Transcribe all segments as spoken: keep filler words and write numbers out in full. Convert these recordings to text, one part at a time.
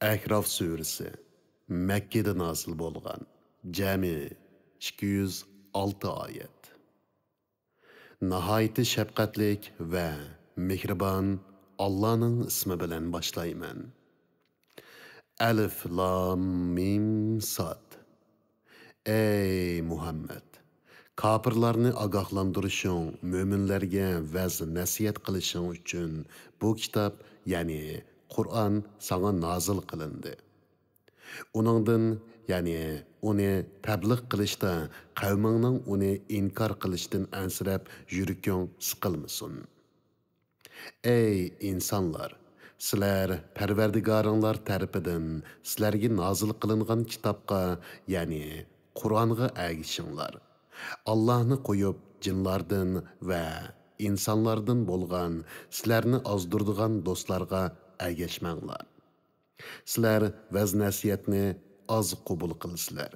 ئەھراف سۈرىسى. مەككىدە نازىل بولغان. جەمئىي ئىككى يۈز ئالتە ئايەت. ناھايىتى شەپقەتلىك ۋە مېھرىبان ئاللانىڭ ئىسمى بىلەن باشلايمەن. ئەلىف لام مىم ساد. ئەي مۇھەممەد! كاپىرلارنى ئاگاھلاندۇرۇشۇڭ، مۆمىنلەرگە ۋەز-نەسىھەت قىلىشىڭ ئۈچۈن بۇ كىتاب، يەنى قۇرئان ساڭا نازىل قىلىندى. ئۇنىڭدىن، يەنى ئۇنى تەبلىغ قىلىشتا قەۋمىڭنىڭ ئۇنى ئىنكار قىلىشىدىن ئەنسىرەپ يۈرىكىڭ سىقىلمىسۇن. ئەي ئىنسانلار! سىلەر پەرۋەردىگارىڭلار تەرىپىدىن سىلەرگە نازىل قىلىنغان كىتابقا، يەنى قۇرئانغا ئەگىشىڭلار. ئاللاھنى قويۇپ، جىنلاردىن ۋە ئىنسانلاردىن بولغان سىلەرنى ئازدۇرىدىغان دوستلارغا ئەگەشمەڭلار. سىلەر ۋەز-نەسىھەتنى ئاز قوبۇل قىلىسىلەر.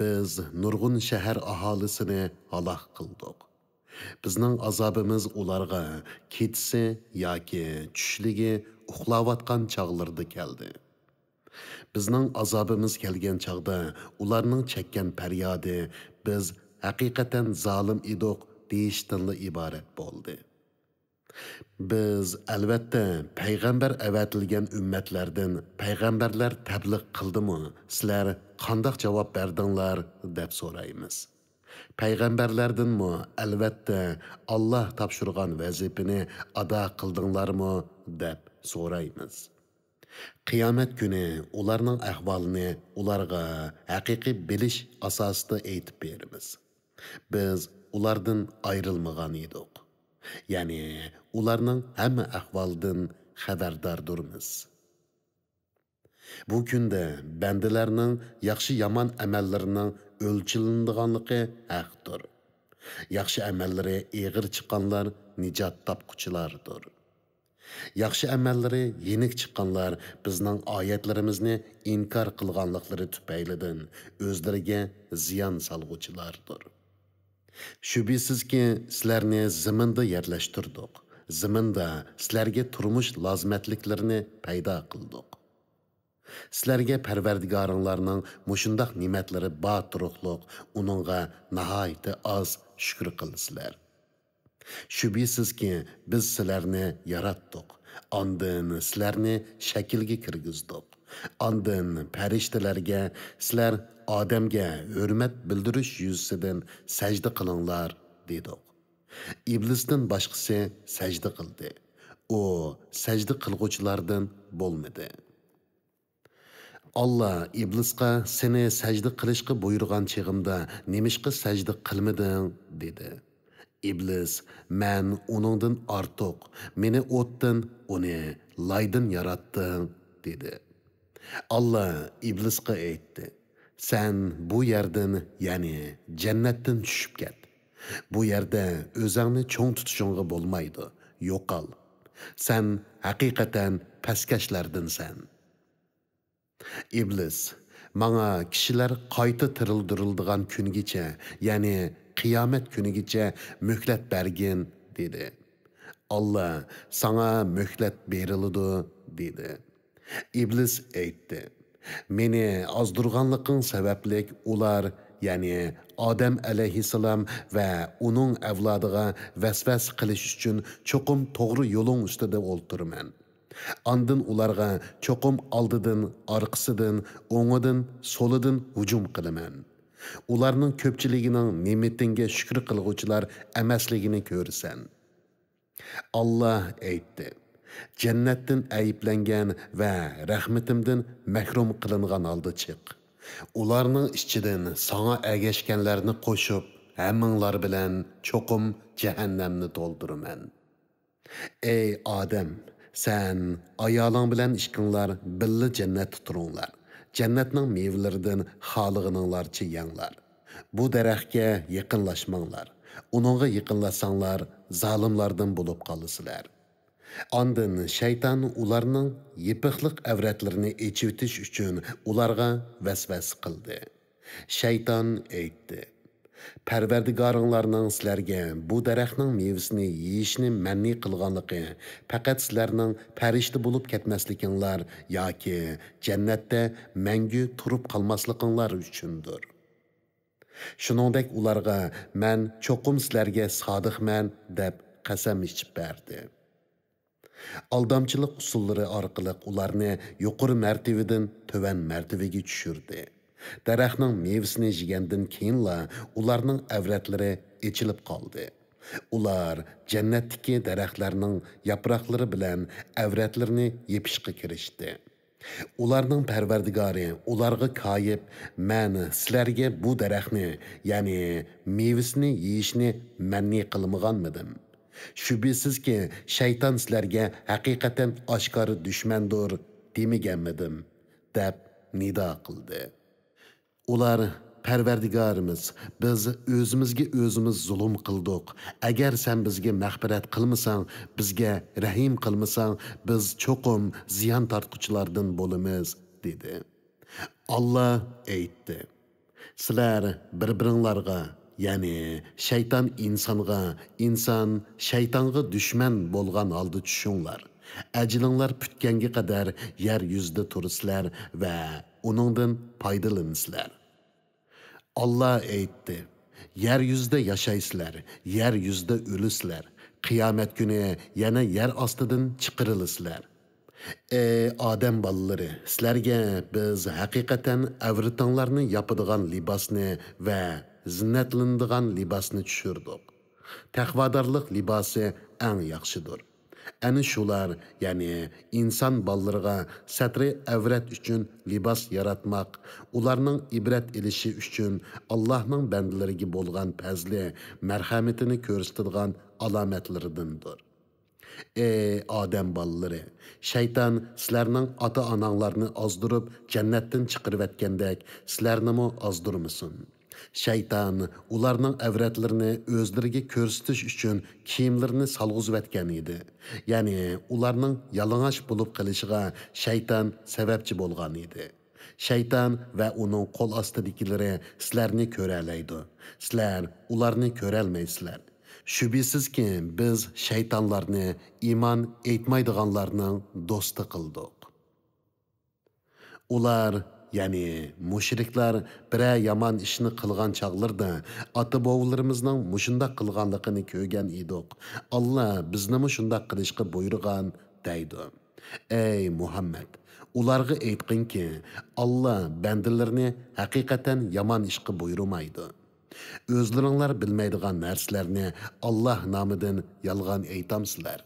بىز نۇرغۇن شەھەر ئاھالىسىنى ھالاك قىلدۇق. بىزنىڭ ئازابىمىز ئۇلارغا كېچىسى ياكى چۈشلىگى ئۇخلاۋاتقان چاغلىرىدا كەلدى. بىزنىڭ ئازابىمىز كەلگەن چاغدا ئۇلارنىڭ چەككەن پەريادى، «بىز ھەقىقەتەن زالىم ئىدۇق» دېيىشتىنلا ئىبارەت بولدى. بىز، ئەلۋەتتە، پەيغەمبەر ئەۋەتىلگەن ئۈممەتلەردىن پەيغەمبەرلەر تەبلىغ قىلدىمۇ، سىلەر قانداق جاۋاب بەردىڭلار؟ دەپ سورايمىز. پەيغەمبەرلەردىنمۇ، ئەلۋەتتە، ئاللاھ تاپشۇرغان ۋەزىپىنى ئادا قىلدىڭلارمۇ؟ دەپ سورايمىز. قىيامەت كۈنى ئۇلارنىڭ ئەھۋالىنى ئۇلارغا ھەقىقىي بىلىش ئاساسىدا ئېيتىپ بېرىمىز. بىز ئۇلاردىن ئايرىلمىغان ئىدۇق. يەنى ئۇلارنىڭ ھەممە ئەھۋالىدىن خەۋەرداردۇرمىز. بۇ كۈندە بەندىلەرنىڭ ياخشى-يامان ئەمەللىرىنىڭ ئۆلچىلىنىدىغانلىقى ھەقتۇر. ياخشى ئەمەللىرى ئېغىر چىققانلار نىجات تاپقۇچىلاردۇر. ياخشى ئەمەللىرى يېنىك چىققانلار بىزنىڭ ئايەتلىرىمىزنى ئىنكار قىلغانلىقلىرى تۈپەيلىدىن ئۆزلىرىگە زىيان سالغۇچىلاردۇر. شۈبھىسىزكى، سىلەرنى زېمىندا يەرلەشتۈردۇق، زېمىندا سىلەرگە تۇرمۇش لازىمەتلىكلىرىنى پەيدا قىلدۇق. سىلەرگە پەرۋەردىگارىڭلارنىڭ مۇشۇنداق نېمەتلىرى بار تۇرۇقلۇق، ئۇنىڭغا ناھايىتى ئاز شۈكۈر قىلىسىلەر. شۈبھىسىزكى، بىز سىلەرنى ياراتتۇق، ئاندىن سىلەرنى شەكىلگە كىرگۈزدۇق، ئاندىن پەرىشتىلەرگە، سىلەر ئادەمگە ھۆرمەت بىلدۈرۈش يۈزىسىدىن سەجدە قىلىڭلار، دېدۇق. ئىبلىستىن باشقىسى سەجدە قىلدى. ئۇ سەجدە قىلغۇچىلاردىن بولمىدى. ئاللا ئىبلىسقا، «سېنى سەجدە قىلىشقا بۇيرۇغان چېغىمدا نېمىشقا سەجدە قىلمىدىڭ؟» دېدى. ئىبلىس، «مەن ئۇنىڭدىن ئارتۇق، مېنى ئوتتىن، ئۇنى لايدىن ياراتتىڭ» دېدى. ئاللا ئىبلىسقا ئېيتتى، «سەن بۇ يەردىن، يەنى جەننەتتىن چۈشۈپ كەت. بۇ يەردە ئۆزۈڭنى چوڭ تۇتۇشۇڭغا بولمايدۇ، يوقال. سەن ھەقىقەتەن پەسكەشلەردىنسەن.» ئىبلىس، «ماڭا كىشىلەر قايتا تىرىلدۈرۈلىدىغان كۈنگىچە، يەنى قىيامەت كۈنىگىچە مۆھلەت بەرگىن» دېدى. ئاللا، «ساڭا مۆھلەت بېرىلىدۇ» دېدى. ئىبلىس ئېيتتى، «مېنى ئازدۇرغانلىقىڭ سەۋەبلىك ئۇلار، يەنى ئادەم ئەلەيھىسسالام ۋە ئۇنىڭ ئەۋلادىغا ۋەسۋەسە قىلىش ئۈچۈن چوقۇم توغرا يولۇڭ ئۈستىدە ئولتۇرىمەن. ئاندىن ئۇلارغا چوقۇم ئالدىدىن، ئارقىسىدىن، ئوڭىدىن، سولىدىن ھۇجۇم قىلىمەن. ئۇلارنىڭ كۆپچىلىكىنىڭ نېمىتىڭگە شۈكۈر قىلغۇچىلار ئەمەسلىكىنى كۆرىسەن.» ئاللا ئېيتتى، «جەننەتتىن ئەيىبلەنگەن ۋە رەھمىتىمدىن مەھرۇم قىلىنغان ھالدا چىق. ئۇلارنىڭ ئىچىدىن ساڭا ئەگەشكەنلەرنى قوشۇپ، ھەممىڭلار بىلەن چوقۇم جەھەننەمنى تولدۇرىمەن.» ئەي ئادەم، سەن ئايالىڭ بىلەن ئىككىڭلار بىللە جەننەتتە تۇرۇڭلار. جەننەتنىڭ مېۋىلىرىدىن خالىغىنىڭلارچە يەڭلار. بۇ دەرەخكە يېقىنلاشماڭلار. ئۇنىڭغا يېقىنلاشساڭلار، زالىملاردىن بولۇپ قالىسىلەر. ئاندىن شەيتان ئۇلارنىڭ يېپىقلىق ئەۋرەتلىرىنى ئېچىۋېتىش ئۈچۈن ئۇلارغا ۋەسۋەسە قىلدى. شەيتان ئېيتتى، پەرۋەردىگارىڭلارنىڭ سىلەرگە بۇ دەرەخنىڭ مېۋىسىنى يېيىشنى مەنئى قىلغانلىقى پەقەت سىلەرنىڭ پەرىشتە بولۇپ كەتمەسلىكىڭلار ياكى جەننەتتە مەڭگۈ تۇرۇپ قالماسلىقىڭلار ئۈچۈندۇر. شۇنىڭدەك ئۇلارغا مەن چوقۇم سىلەرگە سادىقمەن دەپ قەسەم ئىچىپ بەردى. ئالدامچىلىق ئۇسۇللىرى ئارقىلىق ئۇلارنى يۇقىرى مەرتىۋىدىن تۆۋەن مەرتىۋىگە چۈشۈردى. دەرەخنىڭ مېۋىسىنى يېگەندىن كېيىنلا ئۇلارنىڭ ئەۋرەتلىرى ئېچىلىپ قالدى. ئۇلار جەننەتتىكى دەرەخلەرنىڭ ياپراقلىرى بىلەن ئەۋرەتلىرىنى يېپىشقا كىرىشتى. ئۇلارنىڭ پەرۋەردىگارى ئۇلارغا كايىپ، مەن سىلەرگە بۇ دەرەخنى، يەنى مېۋىسىنى يېيىشنى مەنئى قىلمىغانمىدىم؟ شۈبھىسىزكى، شەيتان سىلەرگە ھەقىقەتەن ئاشكارا دۈشمەندۇر، دېمىگەنمىدىم؟ دەپ نىدا قىلدى. ئۇلار، پەرۋەردىگارىمىز، بىز ئۆزىمىزگە ئۆزىمىز زۇلۇم قىلدۇق. ئەگەر سەن بىزگە مەغپىرەت قىلمىساڭ، بىزگە رەھىم قىلمىساڭ، بىز چوقۇم زىيان تارتقۇچىلاردىن بولىمىز، دېدى. ئاللا ئېيتتى، سىلەر بىر-بىرىڭلارغا، يەنى شەيتان ئىنسانغا، ئىنسان شەيتانغا دۈشمەن بولغان ھالدا چۈشۈڭلار. ئەجىلىڭلار پۈتكەنگە قەدەر يەر يۈزىدە تۇرىسىلەر ۋە ئۇنىڭدىن پايدىلىنىسىلەر. ئاللا ئېيتتى، يەر يۈزىدە ياشايسىلەر، يەر يۈزىدە ئۆلىسىلەر، قىيامەت كۈنى يەنە يەر ئاستىدىن چىقىرىلىسىلەر. ئەي ئادەم بالىلىرى، سىلەرگە بىز ھەقىقەتەن ئەۋرىتىڭلارنى ياپىدىغان لىباسنى ۋە زىننەتلىنىدىغان لىباسنى چۈشۈردۇق. تەقۋادارلىق لىباسى ئەڭ ياخشىدۇر. ئەنە شۇلار، يەنى ئىنسان بالىلىرىغا سەترى ئەۋرەت ئۈچۈن لىباس ياراتماق، ئۇلارنىڭ ئىبرەت ئېلىشى ئۈچۈن ئاللاھنىڭ بەندىلىرىگە بولغان پەزلى، مەرھەمىتىنى كۆرسىتىدىغان ئالامەتلىرىدىندۇر. ئەي ئادەم بالىلىرى، شەيتان سىلەرنىڭ ئاتا-ئاناڭلارنى ئازدۇرۇپ جەننەتتىن چىقىرىۋەتكەندەك سىلەرنىمۇ ئازدۇرمىسۇن. شەيتان ئۇلارنىڭ ئەۋرەتلىرىنى ئۆزلىرىگە كۆرسىتىش ئۈچۈن كىيىملىرىنى سالغۇزۇۋەتكەن ئىدى. يەنى ئۇلارنىڭ يالىڭاچ بولۇپ قېلىشىغا شەيتان سەۋەبچى بولغان ئىدى. شەيتان ۋە ئۇنىڭ قول ئاستىدىكىلىرى سىلەرنى كۆرەلەيدۇ. سىلەر ئۇلارنى كۆرەلمەيسىلەر. شۈبھىسىزكى، بىز شەيتانلارنى ئىمان ئېيتمايدىغانلارنىڭ دوستى قىلدۇق. ئۇلار، يەنى مۇشرىكلار بىرەر يامان ئىشنى قىلغان چاغلىرىدا، ئاتا-بوۋىلىرىمىزنىڭ مۇشۇنداق قىلغانلىقىنى كۆرگەن ئىدۇق. ئاللا بىزنىمۇ شۇنداق قىلىشقا بۇيرۇغان، دەيدۇ. ئەي مۇھەممەد، ئۇلارغا ئېيتقىنكى، ئاللا بەندىلىرىنى ھەقىقەتەن يامان ئىشقا بۇيرۇمايدۇ. ئۆزلىرىڭلار بىلمەيدىغان نەرسىلەرنى ئاللا نامىدىن يالغان ئېيتامسىلەر؟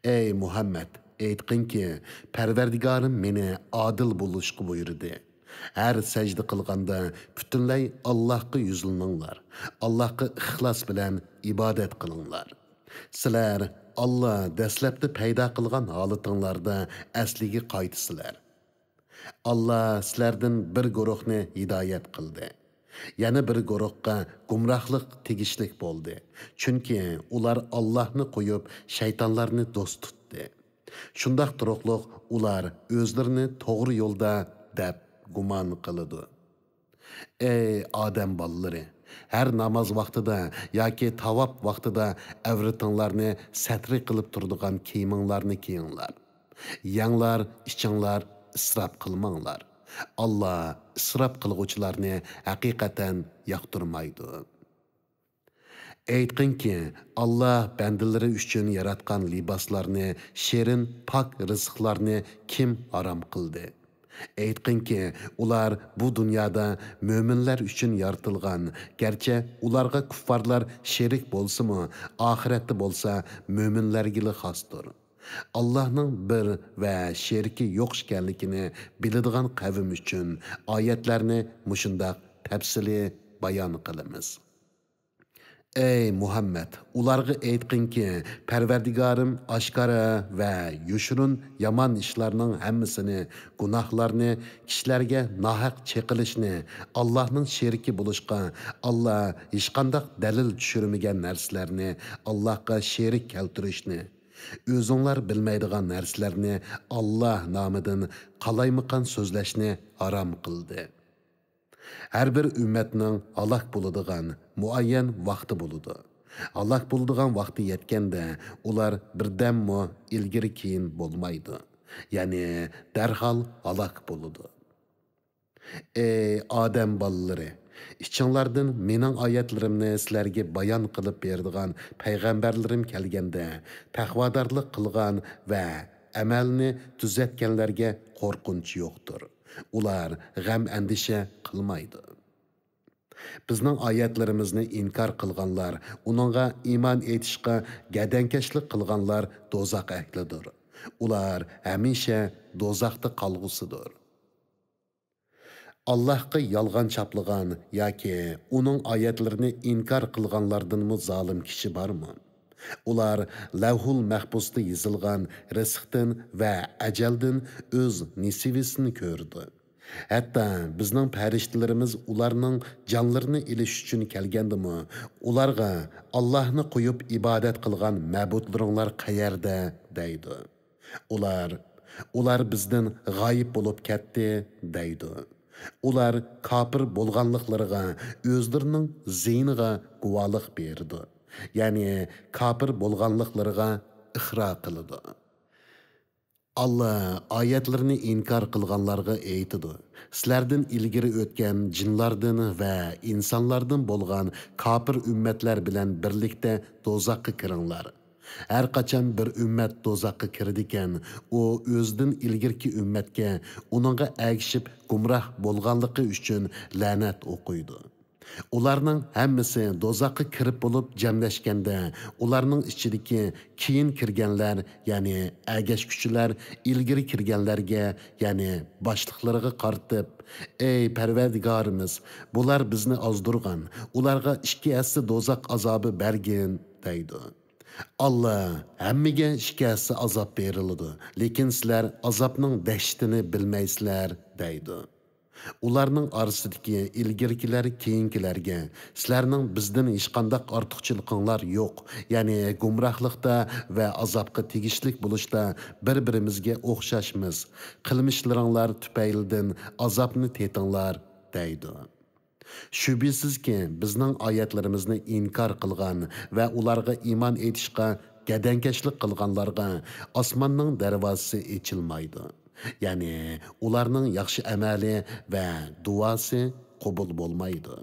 ئەي مۇھەممەد، ئېيتقىنكى، پەرۋەردىگارىم مېنى ئادىل بولۇشقا بۇيرۇدى. ھەر سەجدە قىلغاندا پۈتۈنلەي ئاللاھقا يۈزلىنىڭلار، ئاللاھقا ئىخلاس بىلەن ئىبادەت قىلىڭلار. سىلەر ئاللا دەسلەپتە پەيدا قىلغان ھالىتىڭلاردا ئەسلىگە قايتىسىلەر. ئاللا سىلەردىن بىر گۇرۇھنى ھىدايەت قىلدى. يەنە بىر گۇرۇھقا گۇمراھلىق تېگىشلىك بولدى. چۈنكى ئۇلار ئاللاھنى قويۇپ، شەيتانلارنى دوست تۇتتى. شۇنداق تۇرۇقلۇق ئۇلار ئۆزلىرىنى توغرا يولدا دەپ گۇمان قىلىدۇ. ئەي ئادەم بالىلىرى! ھەر ناماز ۋاقتىدا ياكى تاۋاپ ۋاقتىدا ئەۋرىتىڭلارنى سەترى قىلىپ تۇرىدىغان كىيىمىڭلارنى كىيىڭلار. يەڭلار، ئىچىڭلار، ئىسراپ قىلماڭلار. ئاللا ئىسراپ قىلغۇچىلارنى ھەقىقەتەن ياقتۇرمايدۇ. ئېيتقىنكى، ئاللا بەندىلىرى ئۈچۈن ياراتقان لىباسلارنى، شېرىن، پاك رىزىقلارنى كىم ھارام قىلدى؟ ئېيتقىنكى، ئۇلار بۇ دۇنيادا مۆمىنلەر ئۈچۈن يارىتىلغان، گەرچە ئۇلارغا كۇففارلار شېرىك بولسىمۇ، ئاخىرەتتە بولسا مۆمىنلەرگىلا خاستۇر. ئاللاھنىڭ بىر ۋە شېرىكى يوق ئىكەنلىكىنى بىلىدىغان قەۋم ئۈچۈن ئايەتلەرنى مۇشۇنداق تەپسىلىي بايان قىلىمىز. ئەي مۇھەممەد، ئۇلارغا ئېيتقىنكى، پەرۋەردىگارىم ئاشكارا ۋە يوشۇرۇن يامان ئىشلارنىڭ ھەممىسىنى، گۇناھلارنى، كىشىلەرگە ناھەق چېقىلىشنى، ئاللاھنىڭ شېرىكى بولۇشقا، ئاللا ھېچقانداق دەلىل چۈشۈرمىگەن نەرسىلەرنى، ئاللاھقا شېرىك كەلتۈرۈشنى، ئۆزۈڭلار بىلمەيدىغان نەرسىلەرنى ئاللا نامىدىن قالايمىقان سۆزلەشنى ھارام قىلدى. ھەر بىر ئۈممەتنىڭ ھالاك بولىدىغان مۇئەييەن ۋاقتى بولىدۇ. ھالاك بولىدىغان ۋاقتى يەتكەندە، ئۇلار بىردەممۇ ئىلگىرى-كېيىن بولمايدۇ. يەنى دەرھال ھالاك بولىدۇ. ئەي ئادەم بالىلىرى! ئىچىڭلاردىن مېنىڭ ئايەتلىرىمنى سىلەرگە بايان قىلىپ بېرىدىغان پەيغەمبەرلىرىم كەلگەندە، تەقۋادارلىق قىلغان ۋە ئەمەلنى تۈزەتكەنلەرگە قورقۇنچ يوقتۇر. ئۇلار غەم-ئەندىشە قىلمايدۇ. بىزنىڭ ئايەتلىرىمىزنى ئىنكار قىلغانلار، ئۇنىڭغا ئىمان ئېيتىشقا گەدەنكەشلىك قىلغانلار دوزاخ ئەھلىدۇر. ئۇلار ھەمىشە دوزاختا قالغۇسىدۇر. ئاللاھقا يالغان چاپلىغان ياكى ئۇنىڭ ئايەتلىرىنى ئىنكار قىلغانلاردىنمۇ زالىم كىشى بارمۇ؟ ئۇلار لەۋھۇل مەھپۇزدا يېزىلغان رىزىقتىن ۋە ئەجەلدىن ئۆز نېسىۋىسىنى كۆرىدۇ. ھەتتا بىزنىڭ پەرىشتىلىرىمىز ئۇلارنىڭ جانلىرىنى ئېلىش ئۈچۈن كەلگەندىمۇ، ئۇلارغا، ئاللاھنى قويۇپ ئىبادەت قىلغان مەبۇدلىرىڭلار قەيەردە؟ دەيدۇ. ئۇلار، ئۇلار بىزدىن غايىب بولۇپ كەتتى، دەيدۇ. ئۇلار كاپىر بولغانلىقلىرىغا ئۆزلىرىنىڭ زىيىنىغا گۇۋاھلىق بېرىدۇ. يەنى كاپىر بولغانلىقلىرىغا ئىقرار قىلىدۇ. ئاللا ئايەتلىرىنى ئىنكار قىلغانلارغا ئېيتىدۇ، سىلەردىن ئىلگىرى ئۆتكەن جىنلاردىن ۋە ئىنسانلاردىن بولغان كاپىر ئۈممەتلەر بىلەن بىرلىكتە دوزاخقا كىرىڭلار. ھەر قاچان بىر ئۈممەت دوزاخقا كىرىدىكەن، ئۇ ئۆزىدىن ئىلگىرىكى ئۈممەتكە ئۇنىڭغا ئەگىشىپ گۇمراھ بولغانلىقى ئۈچۈن لەنەت ئوقۇيدۇ. ئۇلارنىڭ ھەممىسى دوزاخقا كىرىپ بولۇپ جەملەشكەندە، ئۇلارنىڭ ئىچىدىكى كېيىن كىرگەنلەر، يەنى ئەگەشكۈچىلەر ئىلگىرى كىرگەنلەرگە، يەنى باشلىقلىرىغا قارىتىپ، ئەي پەرۋەردىگارىمىز، بۇلار بىزنى ئازدۇرغان، ئۇلارغا ئىككى ھەسسە دوزاخ ئازابى بەرگىن، دەيدۇ. ئاللا، ھەممىگە ئىككى ھەسسە ئازاب بېرىلىدۇ، لېكىن سىلەر ئازابنىڭ دەھشىتىنى بىلمەيسىلەر، دەيدۇ. ئۇلارنىڭ ئارىسىدىكى ئىلگىرىكىلەر كېيىنكىلەرگە، سىلەرنىڭ بىزدىن ھېچقانداق ئارتۇقچىلىقىڭلار يوق، يەنى گۇمراھلىقتا ۋە ئازابقا تېگىشلىك بولۇشتا بىر-بىرىمىزگە ئوخشاشمىز، قىلمىشلىرىڭلار تۈپەيلىدىن ئازابنى تېتىڭلار، دەيدۇ. شۈبھىسىزكى، بىزنىڭ ئايەتلىرىمىزنى ئىنكار قىلغان ۋە ئۇلارغا ئىمان ئېيتىشقا گەدەنكەشلىك قىلغانلارغا ئاسماننىڭ دەرۋازىسى ئېچىلمايدۇ. يەنى ئۇلارنىڭ ياخشى ئەمەلى ۋە دۇئاسى قوبۇل بولمايدۇ.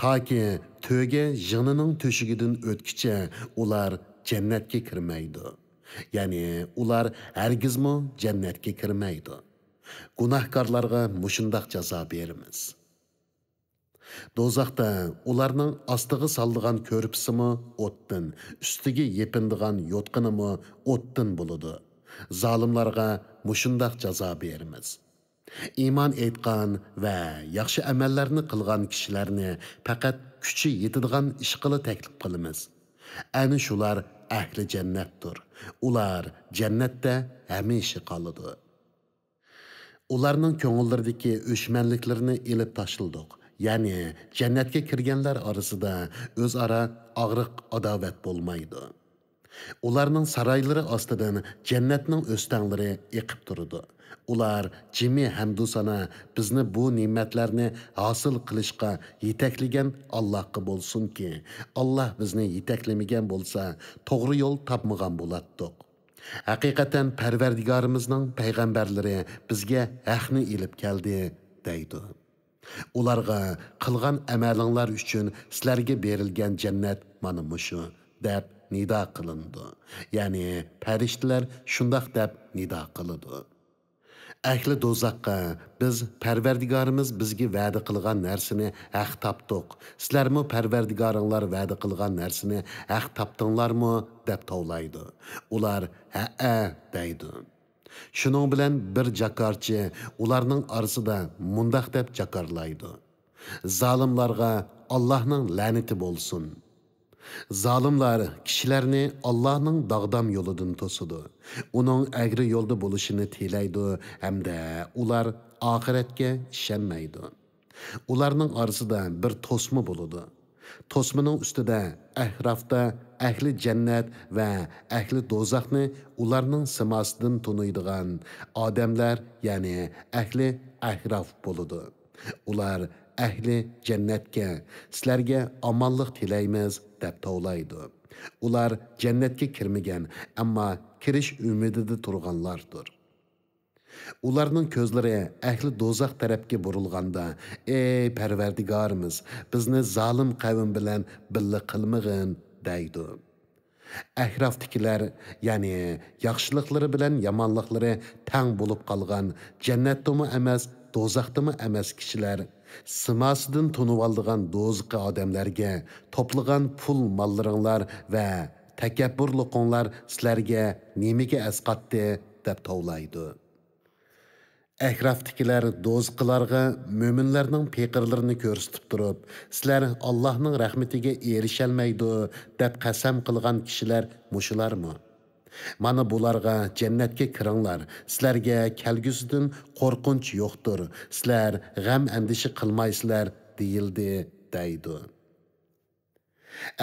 تاكى تۆگە يىڭنىنىڭ تۆشۈكىدىن ئۆتكۈچە ئۇلار جەننەتكە كىرمەيدۇ. يەنى ئۇلار ھەرگىزمۇ جەننەتكە كىرمەيدۇ. گۇناھكارلارغا مۇشۇنداق جازا بېرىمىز. دوزاختا ئۇلارنىڭ ئاستىغا سالىدىغان كۆرپىسىمۇ ئوتتىن، ئۈستىگە يېپىنىدىغان يوتقىنىمۇ ئوتتىن بولىدۇ. زالىملارغا مۇشۇنداق جازا بېرىمىز. ئىمان ئېيتقان ۋە ياخشى ئەمەللەرنى قىلغان كىشىلەرنى پەقەت كۈچى يېتىدىغان ئىشقىلا تەكلىپ قىلىمىز. ئەنە شۇلار ئەھلى جەننەتتۇر. ئۇلار جەننەتتە ھەمىشە قالىدۇ. ئۇلارنىڭ كۆڭۈللىرىدىكى ئۆچمەنلىكلىرىنى ئېلىپ تاشلىدۇق. يەنى جەننەتكە كىرگەنلەر ئارىسىدا ئۆزئارا ئاغرىق-ئاداۋەت بولمايدۇ. ئۇلارنىڭ سارايلىرى ئاستىدىن جەننەتنىڭ ئۆستەڭلىرى ئېقىپ تۇرىدۇ. ئۇلار جىمى ھەمدۇسانا بىزنى بۇ نېمەتلەرنى ھاسىل قىلىشقا يېتەكلىگەن ئاللاھقا بولسۇنكى، ئاللاھ بىزنى يېتەكلىمىگەن بولسا، توغرا يول تاپمىغان بولاتتۇق. ھەقىقەتەن پەرۋەردىگارىمىزنىڭ پەيغەمبەرلىرى بىزگە ھەقنى ئېلىپ كەلدى، دەيدۇ. ئۇلارغا، قىلغان ئەمەلىڭلار ئۈچۈن سىلەرگە بېرىلگەن جەننەت مانا مۇشۇ، دەپ نىدا قىلىنىدۇ. يەنى پەرىشتىلەر شۇنداق دەپ نىدا قىلىدۇ. ئەھلى دوزاخقا، بىز پەرۋەردىگارىمىز بىزگە ۋەدە قىلغان نەرسىنى ھەق تاپتۇق، سىلەرمۇ پەرۋەردىگارىڭلار ۋەدە قىلغان نەرسىنى ھەق تاپتىڭلارمۇ؟ دەپ توۋلايدۇ. ئۇلار ھەئە دەيدۇ. شۇنىڭ بىلەن بىر جاكارچى ئۇلارنىڭ ئارىسىدا مۇنداق دەپ جاكارلايدۇ: زالىملارغا ئاللاھنىڭ لەنىتى بولسۇن! زالىملار كىشىلەرنى ئاللاھنىڭ داغدام يولىدىن توسىدۇ، ئۇنىڭ ئەگرى يولدا بولۇشىنى تىلەيدۇ ھەمدە ئۇلار ئاخىرەتكە ئىشەنمەيدۇ. ئۇلارنىڭ ئارىسىدا بىر توسما بولىدۇ. توسمىنىڭ ئۈستىدە ئەھرافتا ئەھلى جەننەت ۋە ئەھلى دوزاخنى ئۇلارنىڭ سىماسىدىن تونۇيدىغان ئادەملەر، يەنى ئەھلى ئەھراف بولىدۇ. ئۇلار ئەھلى جەننەتكە، سىلەرگە ئامانلىق تىلەيمىز، دەپ توۋلايدۇ. ئۇلار جەننەتكە كىرمىگەن، ئەمما كىرىش ئۈمىدىدە تۇرغانلاردۇر. ئۇلارنىڭ كۆزلىرى ئەھلى دوزاخ تەرەپكە بۇرۇلغاندا، ئەي پەرۋەردىگارىمىز، بىزنى زالىم قەۋم بىلەن بىللە قىلمىغىن، دەيدۇ. ئەھرافتىكىلەر، يەنى ياخشىلىقلىرى بىلەن يامانلىقلىرى تەڭ بولۇپ قالغان، جەننەتتىمۇ ئەمەس، دوزاختىمۇ ئەمەس كىشىلەر، سىماسىدىن تونۇۋالىدىغان دوزىقى ئادەملەرگە، توپلىغان پۇل ماللىرىڭلار ۋە تەكەببۇرلۇقۇڭلار سىلەرگە نېمىگە ئەسقاتتى؟ دەپ توۋلايدۇ. ئەھرافتىكىلەر دوزىقىلارغا مۆمىنلەرنىڭ پېقىرلىرىنى كۆرسىتىپ تۇرۇپ، سىلەر ئاللاھنىڭ رەھمىتىگە ئېرىشەلمەيدۇ، دەپ قەسەم قىلغان كىشىلەر مۇشۇلارمۇ؟ مانا بۇلارغا جەننەتكە كىرىڭلار، سىلەرگە كەلگۈسىدىن قورقۇنچ يوقتۇر، سىلەر غەم ئەندىشە قىلمايسىلەر، دېيىلدى، دەيدۇ.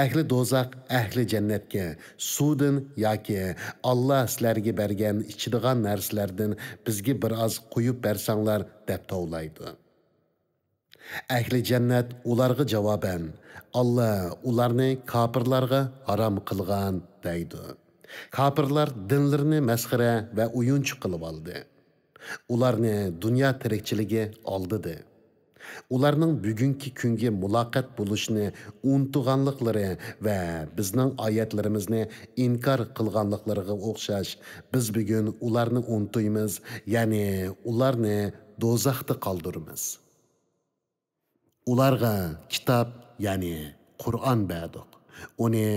ئەھلى دوزاخ ئەھلى جەننەتكە سۇدىن ياكى ئاللا سىلەرگە بەرگەن ئىچىدىغان نەرسىلەردىن بىزگە بىر ئاز قويۇپ بەرسەڭلار، دەپ توۋلايدۇ. ئەھلى جەننەت ئۇلارغا جاۋابەن، ئاللا ئۇلارنى كاپىرلارغا ھارام قىلغان، دەيدۇ. كاپىرلار دىنلىرىنى مەسخىرە ۋە ئويۇنچۇق قىلىۋالدى. ئۇلارنى دۇنيا تىرىكچىلىكى ئالدىدى. ئۇلارنىڭ بۈگۈنكى كۈنگە مۇلاقات بولۇشنى ئۇنتۇغانلىقلىرى ۋە بىزنىڭ ئايەتلىرىمىزنى ئىنكار قىلغانلىقلىرىغا ئوخشاش، بىز بۈگۈن ئۇلارنى ئۇنتۇيمىز، يەنى ئۇلارنى دوزاختا قالدۇرىمىز. ئۇلارغا كىتاب، يەنى قۇرئان بەردۇق. ئۇنى،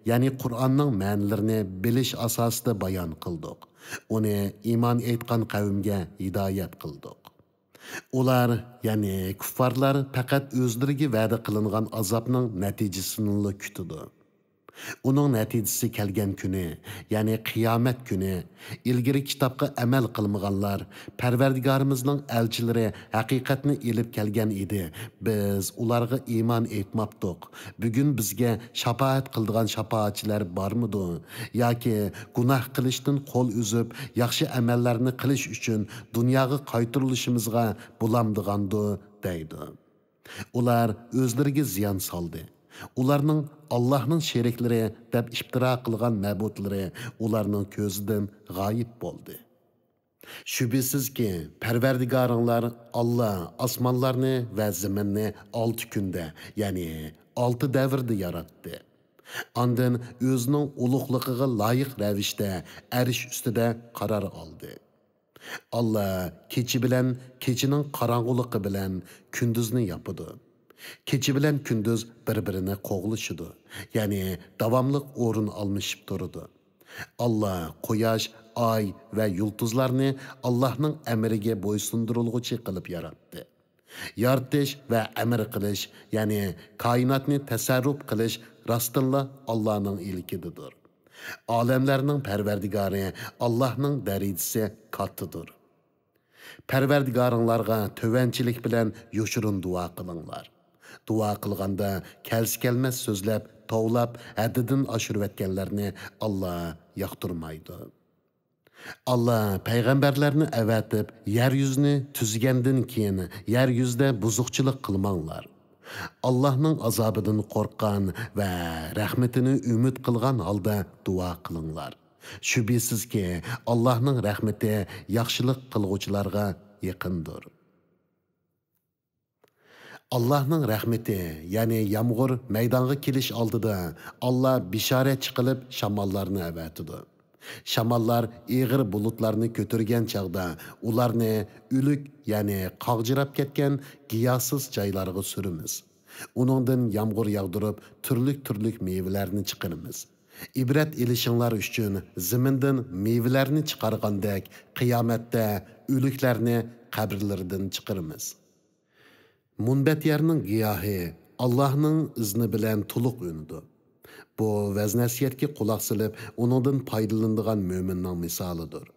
يەنى قۇرئاننىڭ مەنىلىرىنى بىلىش ئاساسىدا بايان قىلدۇق. ئۇنى ئىمان ئېيتقان قەۋمگە ھىدايەت قىلدۇق. ئۇلار، يەنى كۇففارلار پەقەت ئۆزلىرىگە ۋەدە قىلىنغان ئازابنىڭ نەتىجىسىنىلا كۈتىدۇ. ئۇنىڭ نەتىجىسى كەلگەن كۈنى، يەنى قىيامەت كۈنى، ئىلگىرى كىتابقا ئەمەل قىلمىغانلار، پەرۋەردىگارىمىزنىڭ ئەلچىلىرى ھەقىقەتنى ئېلىپ كەلگەن ئىدى، بىز ئۇلارغا ئىمان ئېيتماپتۇق. بۈگۈن بىزگە شاپائەت قىلىدىغان شاپائەتچىلەر بارمىدۇ؟ ياكى گۇناھ قىلىشتىن قول ئۈزۈپ، ياخشى ئەمەللەرنى قىلىش ئۈچۈن دۇنياغا قايتۇرۇلۇشىمىزغا بولامدىغاندۇ؟ دەيدۇ. ئۇلار ئۆزلىرىگە زىيان سالدى. ئۇلارنىڭ ئاللاھنىڭ شېرىكلىرى دەپ ئىپتىرا قىلغان مەبۇدلىرى ئۇلارنىڭ كۆزىدىن غايىب بولدى. شۈبھىسىزكى، پەرۋەردىگارىڭلار ئاللا ئاسمانلارنى ۋە زېمىننى ئالتە كۈندە، يەنى ئالتە دەۋردە ياراتتى. ئاندىن ئۆزىنىڭ ئۇلۇغلۇقىغا لايىق رەۋىشتە ئەرش ئۈستىدە قارار ئالدى. ئاللا كېچە بىلەن، كېچىنىڭ قاراڭغۇلۇقى بىلەن كۈندۈزنى ياپىدۇ. كېچە بىلەن كۈندۈز بىر-بىرىنى قوغلىشىدۇ، يەنى داۋاملىق ئورۇن ئالمىشىپ تۇرىدۇ. ئاللا قۇياش، ئاي ۋە يۇلتۇزلارنى ئاللاھنىڭ ئەمرىگە بويسۇندۇرۇلغۇچى قىلىپ ياراتتى. يارىتىش ۋە ئەمر قىلىش، يەنى كائىناتنى تەسەررۇپ قىلىش راستتىنلا ئاللانىڭ ئىلكىدىدۇر. ئالەملەرنىڭ پەرۋەردىگارى ئاللاھنىڭ دەرىجىسى كاتتىدۇر. پەرۋەردىگارىڭلارغا تۆۋەنچىلىك بىلەن يوشۇرۇن دۇئا قىلىڭلار. دۇئا قىلغاندا كەلسە-كەلمەس سۆزلەپ، توۋلاپ، ھەددىدىن ئاشۇرۇۋەتكەنلەرنى ئاللا ياقتۇرمايدۇ. ئاللا پەيغەمبەرلەرنى ئەۋەتىپ، يەر يۈزىنى تۈزگەندىن كېيىن يەر يۈزىدە بۇزۇقچىلىق قىلماڭلار. ئاللاھنىڭ ئازابىدىن قورققان ۋە رەھمىتىنى ئۈمىد قىلغان ھالدا دۇئا قىلىڭلار. شۈبھىسىزكى، ئاللاھنىڭ رەھمىتى ياخشىلىق قىلغۇچىلارغا يېقىندۇر. ئاللاھنىڭ رەھمىتى، يەنى يامغۇر مەيدانغا كېلىش ئالدىدا، ئاللا بېشارەتچى قىلىپ شاماللارنى ئەۋەتىدۇ. شاماللار ئېغىر بۇلۇتلارنى كۆتۈرگەن چاغدا، ئۇلارنى ئۆلۈك، يەنى قاغجىراپ كەتكەن گىياھسىز جايلارغا سۈرىمىز. ئۇنىڭدىن يامغۇر ياغدۇرۇپ، تۈرلۈك-تۈرلۈك مېۋىلەرنى چىقىرىمىز. ئىبرەت ئېلىشىڭلار ئۈچۈن، زېمىندىن مېۋىلەرنى چىقارغاندەك، قىيامەتتە ئۆلۈكلەرنى قەبرىلىرىدىن چىقىرىمىز. مۇنبەت يەرنىڭ گىياھى ئاللاھنىڭ ئىزنى بىلەن تولۇق ئۈنىدۇ. بۇ ۋەز-نەسىھەتكە قۇلاق سېلىپ، ئۇنىڭدىن پايدىلىنىدىغان مۆمىننىڭ مىسالىدۇر.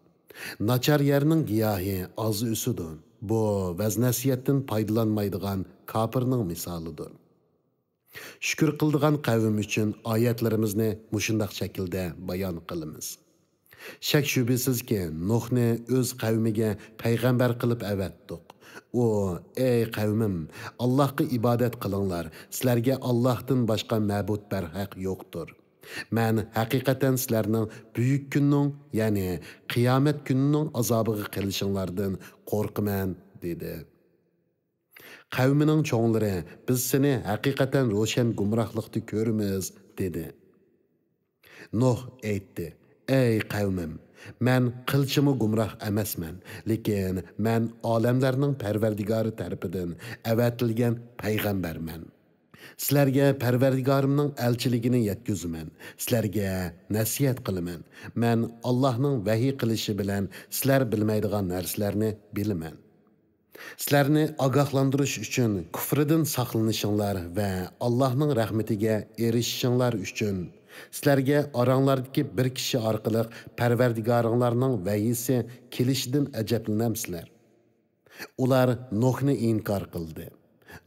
ناچار يەرنىڭ گىياھى ئاز ئۆسىدۇ. بۇ ۋەز-نەسىھەتتىن پايدىلانمايدىغان كاپىرنىڭ مىسالىدۇر. شۈكۈر قىلىدىغان قەۋم ئۈچۈن ئايەتلىرىمىزنى مۇشۇنداق شەكىلدە بايان قىلىمىز. شەك-شۈبھىسىزكى، نۇھنى ئۆز قەۋمىگە پەيغەمبەر قىلىپ ئەۋەتتۇق. ئۇ، ئەي قەۋمىم، ئاللاھقا ئىبادەت قىلىڭلار، سىلەرگە ئاللاھتىن باشقا مەبۇد بەرھەق يوقتۇر. مەن ھەقىقەتەن سىلەرنىڭ بۈيۈك كۈننىڭ، يەنى قىيامەت كۈنىنىڭ ئازابىغا قېلىشىڭلاردىن قورقىمەن، دېدى. قەۋمىنىڭ چوڭلىرى، بىز سېنى ھەقىقەتەن روشەن گۇمراھلىقتا كۆرىمىز، دېدى. نۇھ ئېيتتى، ئەي قەۋمىم، مەن قىلچىمۇ گۇمراھ ئەمەسمەن، لېكىن مەن ئالەملەرنىڭ پەرۋەردىگارى تەرىپىدىن ئەۋەتىلگەن پەيغەمبەرمەن. سىلەرگە پەرۋەردىگارىمنىڭ ئەلچىلىكىنى يەتكۈزىمەن، سىلەرگە نەسىھەت قىلىمەن. مەن ئاللاھنىڭ ۋەھىي قىلىشى بىلەن سىلەر بىلمەيدىغان نەرسىلەرنى بىلىمەن. سىلەرنى ئاگاھلاندۇرۇش ئۈچۈن كۇفرىدىن ساقلىنىشىڭلار ۋە ئاللاھنىڭ رەھمىتىگە ئېرىشىشىڭلار ئۈچۈن، سىلەرگە ئاراڭلاردىكى بىر كىشى ئارقىلىق پەرۋەردىگارىڭلارنىڭ ۋەھىيسى كېلىشىدىن ئەجەبلىنەمسىلەر؟ ئۇلار نۇھنى ئىنكار قىلدى.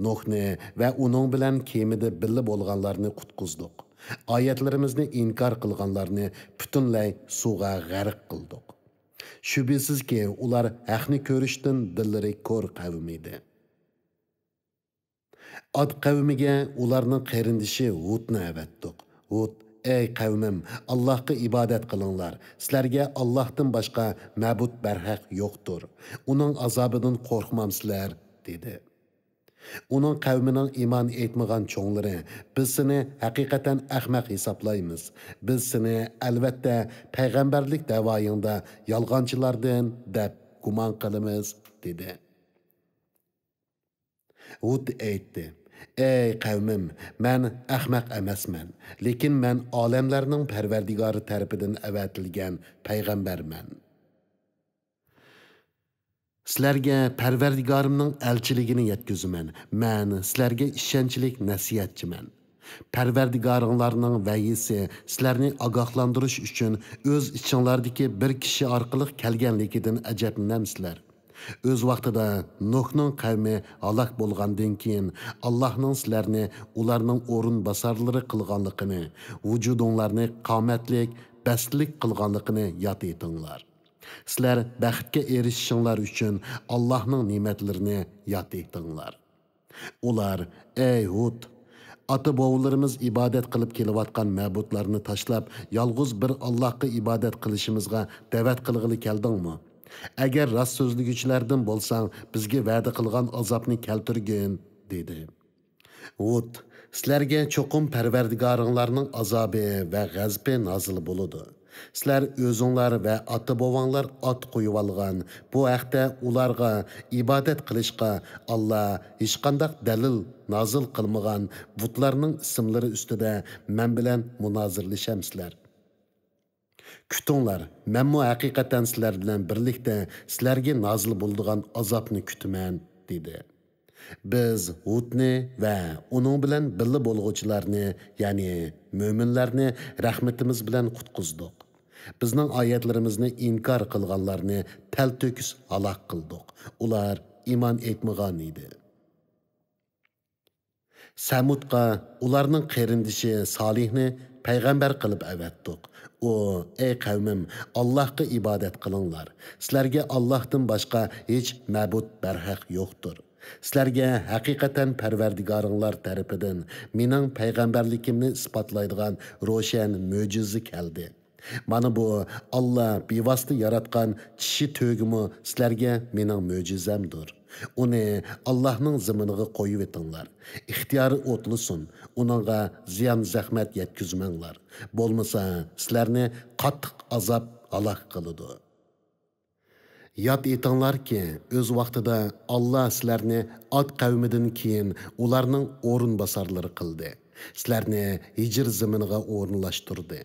نۇھنى ۋە ئۇنىڭ بىلەن كېمىدە بىللە بولغانلارنى قۇتقۇزدۇق. ئايەتلىرىمىزنى ئىنكار قىلغانلارنى پۈتۈنلەي سۇغا غەرق قىلدۇق. شۈبھىسىزكى، ئۇلار ھەقنى كۆرۈشتىن دىللىرى كور قەۋم ئىدى. ئاد قەۋمىگە ئۇلارنىڭ قېرىندىشى ھۇدنى ئەۋەتتۇق. ھۇد، ئەي قەۋمىم، ئاللاھقا ئىبادەت قىلىڭلار، سىلەرگە ئاللاھتىن باشقا مەبۇد بەرھەق يوقتۇر. ئۇنىڭ ئازابىدىن قورقمامسىلەر؟ دېدى. ئۇنىڭ قەۋمىنىڭ ئىمان ئېيتمىغان چوڭلىرى، بىز سېنى ھەقىقەتەن ئەخمەق ھېسابلايمىز. بىز سېنى ئەلۋەتتە پەيغەمبەرلىك دەۋايىڭدا يالغانچىلاردىن دەپ گۇمان قىلىمىز، دېدى. ھۇد ئېيتتى، ئەي قەۋمىم، مەن ئەخمەق ئەمەسمەن، لېكىن مەن ئالەملەرنىڭ پەرۋەردىگارى تەرىپىدىن ئەۋەتىلگەن پەيغەمبەرمەن. سىلەرگە پەرۋەردىگارىمنىڭ ئەلچىلىكىنى يەتكۈزىمەن. مەن سىلەرگە ئىشەنچلىك نەسىھەتچىمەن. پەرۋەردىگارىڭلارنىڭ ۋەھىيسى سىلەرنى ئاگاھلاندۇرۇش ئۈچۈن ئۆز ئىچىڭلاردىكى بىر كىشى ئارقىلىق كەلگەنلىكىدىن ئەجەبلىنەمسىلەر؟ ئۆز ۋاقتىدا نۇھنىڭ قەۋمى ھالاك بولغاندىن كېيىن، ئاللاھنىڭ سىلەرنى ئۇلارنىڭ ئورۇنباسارلىرى قىلغانلىقىنى، ۋۇجۇدۇڭلارنى قامەتلىك، بەستلىك قىلغانلىقىنى ياد ئېتىڭلار. سىلەر بەختكە ئېرىشىشىڭلار ئۈچۈن ئاللاھنىڭ نېمەتلىرىنى ياد ئېتىڭلار. ئۇلار، ئەي ھۇد، ئاتا-بوۋىلىرىمىز ئىبادەت قىلىپ كېلىۋاتقان مەبۇدلارنى تاشلاپ، يالغۇز بىر ئاللاھقا ئىبادەت قىلىشىمىزغا دەۋەت قىلغىلى كەلدىڭمۇ؟ ئەگەر راست سۆزلىگۈچىلەردىن بولساڭ، بىزگە ۋەدە قىلغان ئازابنى كەلتۈرگىن، دېدى. ھۇد، سىلەرگە چوقۇم پەرۋەردىگارىڭلارنىڭ ئازابى ۋە غەزىپى نازىل بولىدۇ. سىلەر ئۆزۈڭلار ۋە ئاتا-بوۋاڭلار ئات قويۇۋالغان، بۇ ھەقتە ئۇلارغا ئىبادەت قىلىشقا ئاللا ھېچقانداق دەلىل نازىل قىلمىغان بۇتلارنىڭ ئىسىملىرى ئۈستىدە مەن بىلەن مۇنازىرىلىشەمسىلەر؟ كۈتۈڭلار، مەنمۇ ھەقىقەتەن سىلەر بىلەن بىرلىكتە سىلەرگە نازىل بولىدىغان ئازابنى كۈتىمەن، دېدى. بىز ھۇدنى ۋە ئۇنىڭ بىلەن بىللە بولغۇچىلارنى، يەنى مۆمىنلەرنى رەھمىتىمىز بىلەن قۇتقۇزدۇق. بىزنىڭ ئايەتلىرىمىزنى ئىنكار قىلغانلارنى تەلتۆكۈس ھالاك قىلدۇق. ئۇلار ئىمان ئېيتمىغان ئىدى. سەمۇدقا ئۇلارنىڭ قېرىندىشى سالىھنى پەيغەمبەر قىلىپ ئەۋەتتۇق. ئۇ، ئەي قەۋمىم، ئاللاھقا ئىبادەت قىلىڭلار. سىلەرگە ئاللاھتىن باشقا ھېچ مەبۇد بەرھەق يوقتۇر. سىلەرگە ھەقىقەتەن پەرۋەردىگارىڭلار تەرىپىدىن مېنىڭ پەيغەمبەرلىكىمنى ئىسپاتلايدىغان روشەن مۆجىزە كەلدى. مانا بۇ، ئاللا بىۋاسىتە ياراتقان چىشى تۆگىمۇ سىلەرگە مېنىڭ مۆجىزەمدۇر. ئۇنى ئاللاھنىڭ زېمىنىغا قويۇۋېتىڭلار. ئىختىيارى ئوتلىسۇن، ئۇنىڭغا زىيان-زەخمەت يەتكۈزمەڭلار. بولمىسا، سىلەرنى قاتتىق ئازاب ھالاك قىلىدۇ. ياد ئېتىڭلاركى، ئۆز ۋاقتىدا ئاللا سىلەرنى ئاد قەۋمىدىن كېيىن ئۇلارنىڭ ئورۇنباسارلىرى قىلدى. سىلەرنى ھىجر زېمىنىغا ئورۇنلاشتۇردى.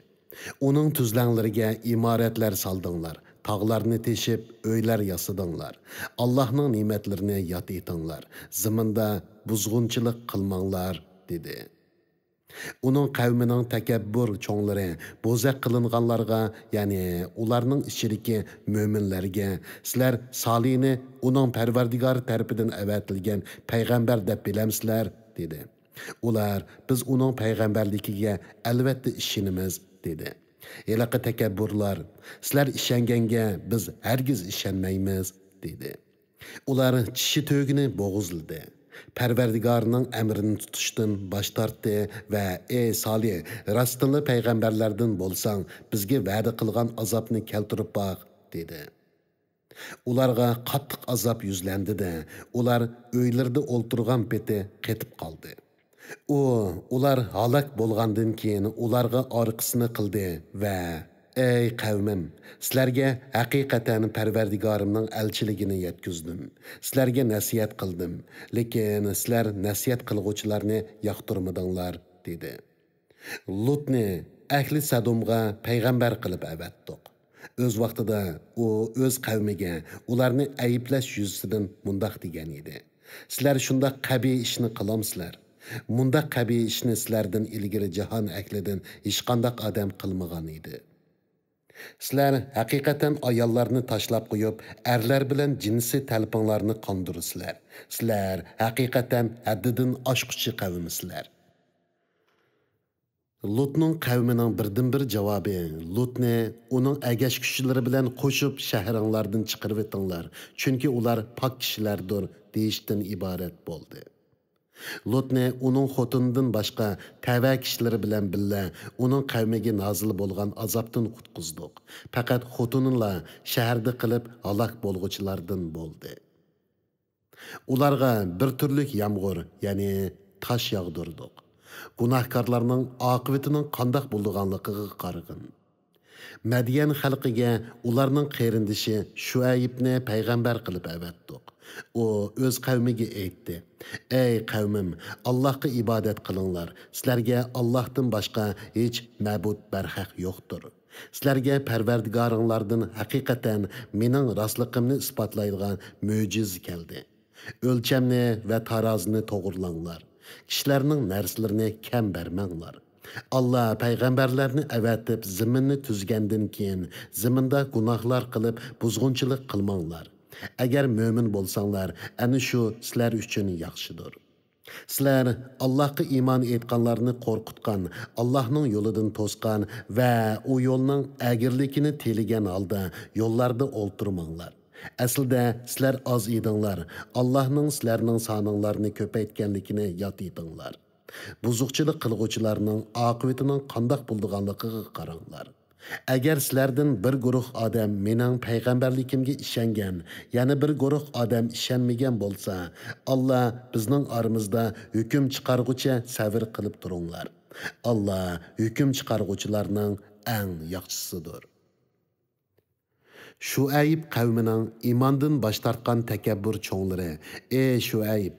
ئۇنىڭ تۈزلەڭلىرىگە ئىمارەتلەر سالدىڭلار، تاغلارنى تېشىپ، ئۆيلەر ياسىدىڭلار. ئاللاھنىڭ نېمەتلىرىنى ياد ئېتىڭلار، زېمىندا بۇزغۇنچىلىق قىلماڭلار، دېدى. ئۇنىڭ قەۋمىنىڭ تەكەببۇر چوڭلىرى بوزەك قىلىنغانلارغا، يەنى ئۇلارنىڭ ئىچىدىكى مۆمىنلەرگە، سىلەر سالىھنى ئۇنىڭ پەرۋەردىگارى تەرىپىدىن ئەۋەتىلگەن پەيغەمبەر دەپ بىلەمسىلەر؟ دېدى. ئۇلار، بىز ئۇنىڭ پەيغەمبەرلىكىگە ئەلۋەتتە ئىشىنىمىز، دېدى. ھېلىقى تەكەببۇرلار، سىلەر ئىشەنگەنگە بىز ھەرگىز ئىشەنمەيمىز، دېدى. ئۇلار چىشى تۆگىنى بوغۇزلىدى. پەرۋەردىگارىنىڭ ئەمرىنى تۇتۇشتىن باش تارتتى ۋە، «ئەي سالىھ، راستتىنلا پەيغەمبەرلەردىن بولساڭ، بىزگە ۋەدە قىلغان ئازابنى كەلتۈرۈپ باق» دېدى. ئۇلارغا قاتتىق ئازاب يۈزلەندى-دە، ئۇلار ئۆيلىرىدە ئولتۇرغان پېتى قېتىپ قالدى. ئۇ، ئۇلار ھالاك بولغاندىن كېيىن ئۇلارغا ئارقىسىنى قىلدى ۋە، «ئەي قەۋمىم، سىلەرگە ھەقىقەتەن پەرۋەردىگارىمنىڭ ئەلچىلىكىنى يەتكۈزدۈم. سىلەرگە نەسىھەت قىلدىم، لېكىن سىلەر نەسىھەت قىلغۇچىلارنى ياقتۇرمىدىڭلار» دېدى. لۇتنى ئەھلى سەدۇمغا پەيغەمبەر قىلىپ ئەۋەتتۇق. ئۆز ۋاقتىدا ئۇ ئۆز قەۋمىگە ئۇلارنى ئەيىبلەش يۈزىسىدىن مۇنداق دېگەن ئىدى: «سىلەر شۇنداق قەبىھ ئىشنى قىلامسىلەر؟ مۇنداق قەبىھ ئىشنى سىلەردىن ئىلگىرى جاھان ئەھلىدىن ھېچقانداق ئادەم قىلمىغان ئىدى. سىلەر ھەقىقەتەن ئاياللارنى تاشلاپ قويۇپ، ئەرلەر بىلەن جىنسىي تەلپىڭلارنى قاندۇرىسىلەر. سىلەر ھەقىقەتەن ھەددىدىن ئاشقۇچى قەۋمسىلەر.» لۇتنىڭ قەۋمىنىڭ بىردىنبىر جاۋابى لۇتنى ئۇنىڭ ئەگەشكۈچىلىرى بىلەن قوشۇپ شەھىرىڭلاردىن چىقىرىۋېتىڭلار، چۈنكى ئۇلار پاك كىشىلەردۇر، دېيىشتىن ئىبارەت بولدى. لۇتنى ئۇنىڭ خوتۇنىدىن باشقا تەۋە كىشىلىرى بىلەن بىللە ئۇنىڭ قەۋمىگە نازىل بولغان ئازابتىن قۇتقۇزدۇق. پەقەت خوتۇنىلا شەھەردە قېلىپ ھالاك بولغۇچىلاردىن بولدى. ئۇلارغا بىر تۈرلۈك يامغۇر، يەنى تاش ياغدۇردۇق. گۇناھكارلارنىڭ ئاقىۋىتىنىڭ قانداق بولىدىغانلىقىغا قارىغىن. مەديەن خەلقىگە ئۇلارنىڭ قېرىندىشى شۇئەيىبنى پەيغەمبەر قىلىپ ئەۋەتتۇق. ئۇ ئۆز قەۋمىگە ئېيتتى: «ئەي قەۋمىم، ئاللاھقا ئىبادەت قىلىڭلار، سىلەرگە ئاللاھتىن باشقا ھېچ مەبۇد بەرھەق يوقتۇر. سىلەرگە پەرۋەردىگارىڭلاردىن ھەقىقەتەن مېنىڭ راستلىقىمنى ئىسپاتلايدىغان مۆجىزە كەلدى. ئۆلچەمنى ۋە تارازىنى توغرىلاڭلار. كىشىلەرنىڭ نەرسىلىرىنى كەم بەرمەڭلار. ئاللا پەيغەمبەرلەرنى ئەۋەتىپ زېمىننى تۈزگەندىن كېيىن زېمىندا گۇناھلار قىلىپ بۇزغۇنچىلىق قىلماڭلار. ئەگەر مۆمىن بولساڭلار، ئەنە شۇ سىلەر ئۈچۈن ياخشىدۇر. سىلەر ئاللاھقا ئىمان ئېيتقانلارنى قورقۇتقان، ئاللاھنىڭ يولىدىن توسقان ۋە ئۇ يولنىڭ ئەگرىلىكىنى تىلىگەن ھالدا يوللاردا ئولتۇرماڭلار. ئەسلىدە سىلەر ئاز ئىدىڭلار، ئاللاھنىڭ سىلەرنىڭ سانىڭلارنى كۆپەيتكەنلىكىنى ياد ئېتىڭلار. بۇزۇقچىلىق قىلغۇچىلارنىڭ ئاقىۋىتىنىڭ قانداق بولىدىغانلىقىغا قاراڭلار. ئەگەر سىلەردىن بىر گۇرۇھ ئادەم مېنىڭ پەيغەمبەرلىكىمگە ئىشەنگەن، يەنە بىر گۇرۇھ ئادەم ئىشەنمىگەن بولسا، ئاللا بىزنىڭ ئارىمىزدا ھۆكۈم چىقارغۇچە سەۋر قىلىپ تۇرۇڭلار. ئاللا ھۆكۈم چىقارغۇچىلارنىڭ ئەڭ ياخشىسىدۇر.» شۇئەيب قەۋمىنىڭ ئىماندىن باش تارتقان تەكەببۇر چوڭلىرى: «ئى شۇئەيب،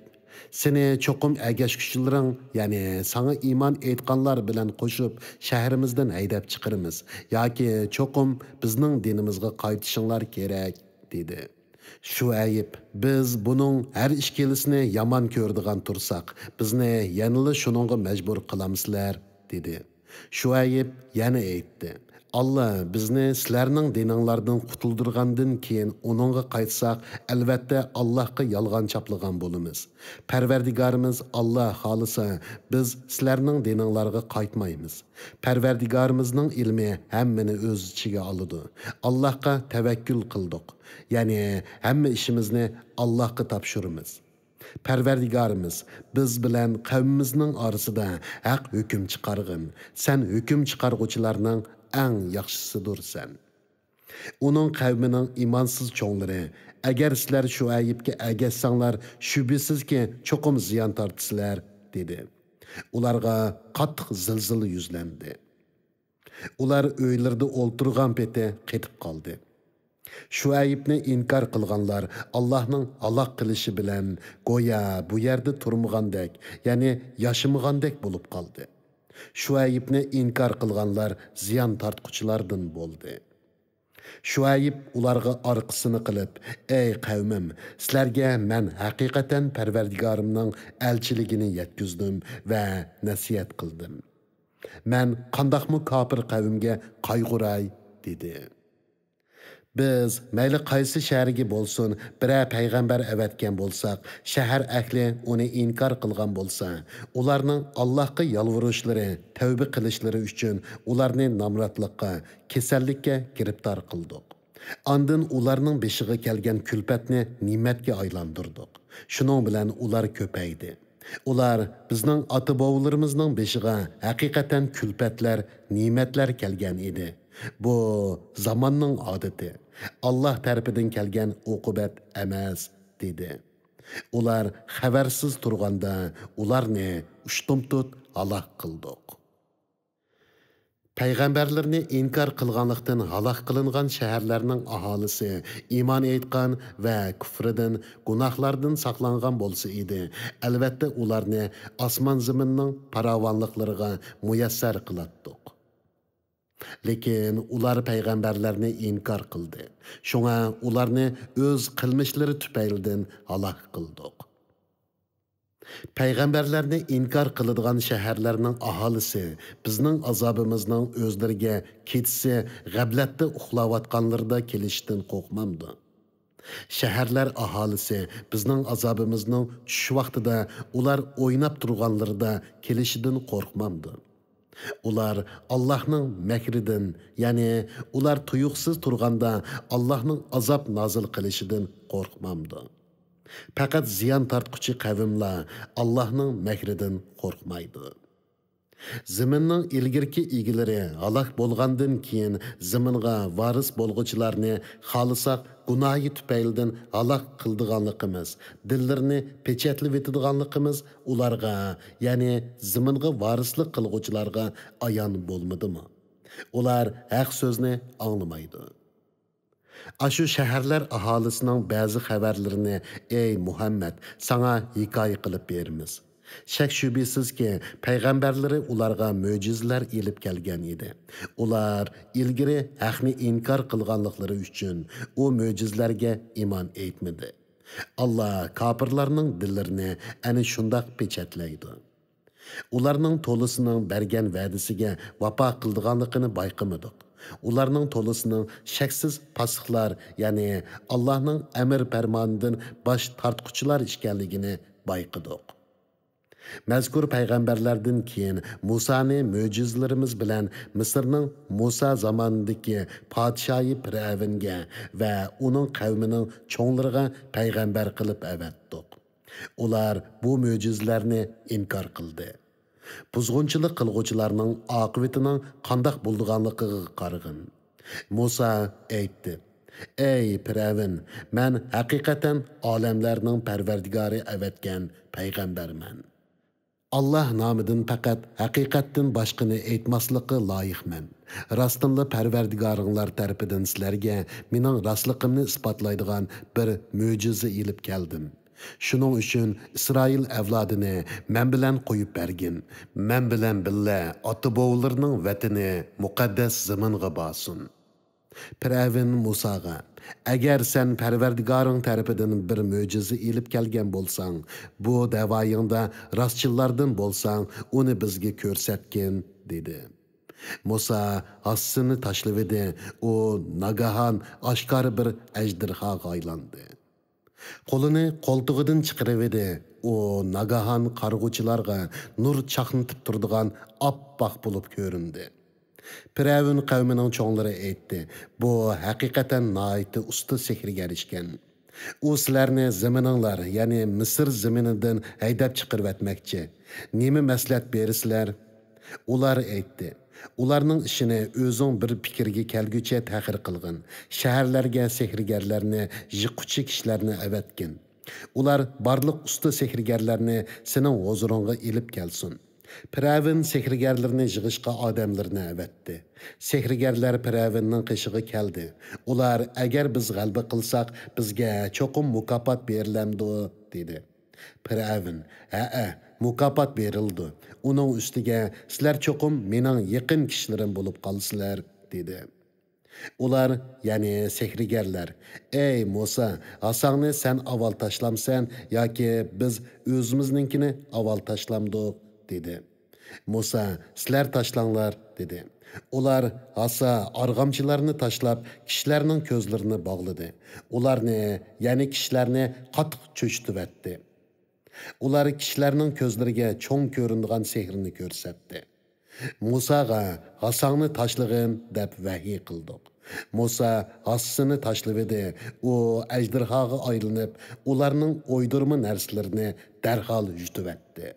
سېنى چوقۇم ئەگەشكۈچىلىرىڭ، يەنى ساڭا ئىمان ئېيتقانلار بىلەن قوشۇپ شەھىرىمىزدىن ھەيدەپ چىقىرىمىز ياكى چوقۇم بىزنىڭ دىنىمىزغا قايتىشىڭلار كېرەك» دېدى. شۇئەيب: «بىز بۇنىڭ ھەر ئىككىلىسىنى يامان كۆرىدىغان تۇرساق، بىزنى يەنىلا شۇنىڭغا مەجبۇر قىلامسىلەر؟» دېدى. شۇئەيب يەنە ئېيتتى: «ئاللا بىزنى سىلەرنىڭ دىنىڭلاردىن قۇتۇلدۇرغاندىن كېيىن ئۇنىڭغا قايتساق، ئەلۋەتتە ئاللاھقا يالغان چاپلىغان بولىمىز. پەرۋەردىگارىمىز ئاللا خالىسا، بىز سىلەرنىڭ دىنىڭلارغا قايتمايمىز. پەرۋەردىگارىمىزنىڭ ئىلمى ھەممىنى ئۆز ئىچىگە ئالىدۇ. ئاللاھقا تەۋەككۈل قىلدۇق. يەنى ھەممە ئىشىمىزنى ئاللاھقا تاپشۇرىمىز. پەرۋەردىگارىمىز، بىز بىلەن قەۋمىمىزنىڭ ئارىسىدا ھەق ھۆكۈم چىقارغىن. سەن ھۆكۈم چىقارغۇچىلارنىڭ ئەڭ ياخشىسىدۇرسەن.» ئۇنىڭ قەۋمىنىڭ ئىمانسىز چوڭلىرى: «ئەگەر سىلەر شۇئەيىبكە ئەگەشسەڭلار، شۈبھىسىزكى، چوقۇم زىيان تارتىسىلەر» دېدى. ئۇلارغا قاتتىق زىلزىلا يۈزلەندى. ئۇلار ئۆيلىرىدە ئولتۇرغان پېتى قېتىپ قالدى. شۇئەيىبنى ئىنكار قىلغانلار ئاللاھنىڭ ھالاك قىلىشى بىلەن گويا بۇ يەردە تۇرمىغاندەك، يەنى ياشىمىغاندەك بولۇپ قالدى. شۇئەيىبنى ئىنكار قىلغانلار زىيان تارتقۇچىلاردىن بولدى. شۇئەيىب ئۇلارغا ئارقىسىنى قىلىپ: «ئەي قەۋمىم، سىلەرگە مەن ھەقىقەتەن پەرۋەردىگارىمنىڭ ئەلچىلىكىنى يەتكۈزدۈم ۋە نەسىھەت قىلدىم. مەن قانداقمۇ كاپىر قەۋمگە قايغۇراي؟» دېدى. بىز مەيلى قايسى شەھەرگە بولسۇن، بىرەر پەيغەمبەر ئەۋەتكەن بولساق، شەھەر ئەھلى ئۇنى ئىنكار قىلغان بولسا، ئۇلارنىڭ ئاللاھقا يالۋۇرۇشلىرى، تەۋبە قىلىشلىرى ئۈچۈن ئۇلارنى نامراتلىققا، كېسەللىككە گىرىپتار قىلدۇق. ئاندىن ئۇلارنىڭ بېشىغا كەلگەن كۈلپەتنى نېمەتكە ئايلاندۇردۇق. شۇنىڭ بىلەن ئۇلار كۆپەيدى. ئۇلار بىزنىڭ ئاتا-بوۋىلىرىمىزنىڭ بېشىغا ھەقىقەتەن كۈلپەتلەر، نېمەتلەر كەلگەن ئىدى. بۇ زاماننىڭ ئادىتى، ئاللاھ تەرىپىدىن كەلگەن ئوقۇبەت ئەمەس، دېدى. ئۇلار خەۋەرسىز تۇرغاندا ئۇلارنى ئۇشتۇمتۇت ھالاك قىلدۇق. پەيغەمبەرلىرىنى ئىنكار قىلغانلىقتىن ھالاك قىلىنغان شەھەرلەرنىڭ ئاھالىسى ئىمان ئېيتقان ۋە كۇفرىدىن، گۇناھلاردىن ساقلانغان بولسا ئىدى، ئەلۋەتتە ئۇلارنى ئاسمان-زېمىننىڭ پاراۋانلىقلىرىغا مۇيەسسەر قىلاتتۇق. لېكىن ئۇلار پەيغەمبەرلەرنى ئىنكار قىلدى. شۇڭا ئۇلارنى ئۆز قىلمىشلىرى تۈپەيلىدىن ھالاك قىلدۇق. پەيغەمبەرلەرنى ئىنكار قىلىدىغان شەھەرلەرنىڭ ئاھالىسى بىزنىڭ ئازابىمىزنىڭ ئۆزلىرىگە كېچىسى غەپلەتتە ئۇخلاۋاتقانلىرىدا كېلىشىدىن قورقمامدۇ؟ شەھەرلەر ئاھالىسى بىزنىڭ ئازابىمىزنىڭ چۈش ۋاقتىدا ئۇلار ئويناپ تۇرغانلىرىدا كېلىشىدىن قورقمامدۇ؟ ئۇلار ئاللاھنىڭ مەكرىدىن، يەنى ئۇلار تۇيۇقسىز تۇرغاندا ئاللاھنىڭ ئازاب نازىل قىلىشىدىن قورقمامدۇ؟ پەقەت زىيان تارتقۇچى قەۋملا ئاللاھنىڭ مەكرىدىن قورقمايدۇ. زېمىننىڭ ئىلگىرىكى ئىگىلىرى ھالاك بولغاندىن كېيىن، زېمىنغا ۋارىس بولغۇچىلارنى خالىساق گۇناھى تۈپەيلىدىن ھالاك قىلىدىغانلىقىمىز، دىللىرىنى پېچەتلىۋېتىدىغانلىقىمىز ئۇلارغا، يەنى زېمىنغا ۋارىسلىق قىلغۇچىلارغا ئايان بولمىدىمۇ؟ ئۇلار ھەق سۆزنى ئاڭلىمايدۇ. ئاشۇ شەھەرلەر ئاھالىسىنىڭ بەزى خەۋەرلىرىنى، ئەي مۇھەممەد، ساڭا ھېكايە قىلىپ بېرىمىز. شەك-شۈبھىسىزكى، پەيغەمبەرلىرى ئۇلارغا مۆجىزىلەر ئېلىپ كەلگەن ئىدى. ئۇلار ئىلگىرى ھەقنى ئىنكار قىلغانلىقلىرى ئۈچۈن ئۇ مۆجىزىلەرگە ئىمان ئېيتمىدى. ئاللا كاپىرلارنىڭ دىللىرىنى ئەنە شۇنداق پېچەتلەيدۇ. ئۇلارنىڭ تولىسىنىڭ بەرگەن ۋەدىسىگە ۋاپا قىلىدىغانلىقىنى بايقىمىدۇق. ئۇلارنىڭ تولىسىنىڭ شەكسىز پاسىقلار، يەنى ئاللاھنىڭ ئەمىر پەرمانىدىن باش تارتقۇچىلار ئىكەنلىكىنى بايقىدۇق. مەزكۇر پەيغەمبەرلەردىن كېيىن مۇسانى مۆجىزىلىرىمىز بىلەن مىسىرنىڭ مۇسا زامانىدىكى پادىشاھى پىرئەۋنگە ۋە ئۇنىڭ قەۋمىنىڭ چوڭلىرىغا پەيغەمبەر قىلىپ ئەۋەتتۇق. ئۇلار بۇ مۆجىزىلەرنى ئىنكار قىلدى. بۇزغۇنچىلىق قىلغۇچىلارنىڭ ئاقىۋىتىنىڭ قانداق بولىدىغانلىقىغا قارىغىن. مۇسا ئېيتتى، ئەي پىرئەۋن، مەن ھەقىقەتەن ئالەملەرنىڭ پەرۋەردىگارى ئەۋەتكەن پەيغەمبەرمەن. ئاللاھ نامىدىن پەقەت ھەقىقەتتىن باشقىنى ئېيتماسلىققا لايىقمەن. راستىنلا پەرۋەردىگارىڭلار تەرىپىدىن سىلەرگە مېنىڭ راستلىقىمنى ئىسپاتلايدىغان بىر مۆجىزە ئېلىپ كەلدىم. شۇنىڭ ئۈچۈن ئىسرائىل ئەۋلادىنى مەن بىلەن قويۇپ بەرگىن. مەن بىلەن بىللە ئاتا-بوۋىلىرىنىڭ ۋەتىنى مۇقەددەس زېمىنغا بارسۇن. پىرئەۋن مۇساغا، ئەگەر سەن پەرۋەردىگارىڭ تەرىپىدىن بىر مۆجىزە ئېلىپ كەلگەن بولساڭ، بۇ دەۋايىڭدا راستچىللاردىن بولساڭ، ئۇنى بىزگە كۆرسەتكىن، دېدى. مۇسا ھاسىسىنى تاشلىۋىدى، ئۇ ناگاھان ئاشكارا بىر ئەجدىرھاغا ئايلاندى. قولىنى قولتۇقىدىن چىقىرىۋىدى، ئۇ ناگاھان قارىغۇچىلارغا نۇر چاقنىتىپ تۇرىدىغان ئاپئاق بولۇپ كۆرۈندى. پىرئەۋن قەۋمىنىڭ چوڭلىرى ئېيتتى، بۇ ھەقىقەتەن ناھايىتى ئۇستا سېھىرگەر ئىكەن. ئۇ سىلەرنى زېمىنىڭلار، يەنى مىسىر زېمىنىدىن ھەيدەپ چىقىرىۋەتمەكچى. نېمە مەسلىھەت بېرىسىلەر؟ ئۇلار ئېيتتى، ئۇلارنىڭ ئىشىنى ئۆزۈڭ بىر پىكىرگە كەلگۈچە تەخىر قىلغىن. شەھەرلەرگە سېھىرگەرلەرنى، يىغقۇچى كىشىلەرنى ئەۋەتكىن. ئۇلار بارلىق ئۇستا سېھىرگەرلەرنى سېنىڭ ھۇزۇرۇڭغا ئېلىپ كەلسۇن. پىرئەۋن سېھىرگەرلىرىنى يىغىشقا ئادەملىرىنى ئەۋەتتى. سېھىرگەرلەر پىرئەۋننىڭ قېشىغا كەلدى. ئۇلار، ئەگەر بىز غەلىبە قىلساق، بىزگە چوقۇم مۇكاپات بېرىلەمدۇ؟ دېدى. پىرئەۋن، ھەئە، مۇكاپات بېرىلىدۇ. ئۇنىڭ ئۈستىگە سىلەر چوقۇم مېنىڭ يېقىن كىشىلىرىم بولۇپ قالىسىلەر، دېدى. ئۇلار، يەنى سېھىرگەرلەر، ئەي مۇسا، ھاساڭنى سەن ئاۋۋال تاشلامسەن ياكى بىز ئۆزىمىزنىڭكىنى ئاۋۋال تاشلامدۇق؟ دېدى. مۇسا، سىلەر تاشلاڭلار، دېدى. ئۇلار ھاسا، ئارغامچىلارنى تاشلاپ، كىشىلەرنىڭ كۆزلىرىنى باغلىدى. ئۇلارنى، يەنى كىشىلەرنى قاتتىق چۆچۈتۈۋەتتى. ئۇلار كىشىلەرنىڭ كۆزلىرىگە چوڭ كۆرۈنىدىغان سېھىرنى كۆرسەتتى. مۇساغا، ھاساڭنى تاشلىغىن، دەپ ۋەھىي قىلدۇق. مۇسا ھاسىسىنى تاشلىۋىدى، ئۇ ئەجدىھاغا ئايلىنىپ، ئۇلارنىڭ ئويدۇرما نەرسىلىرىنى دەرھال يۇتۇۋەتتى.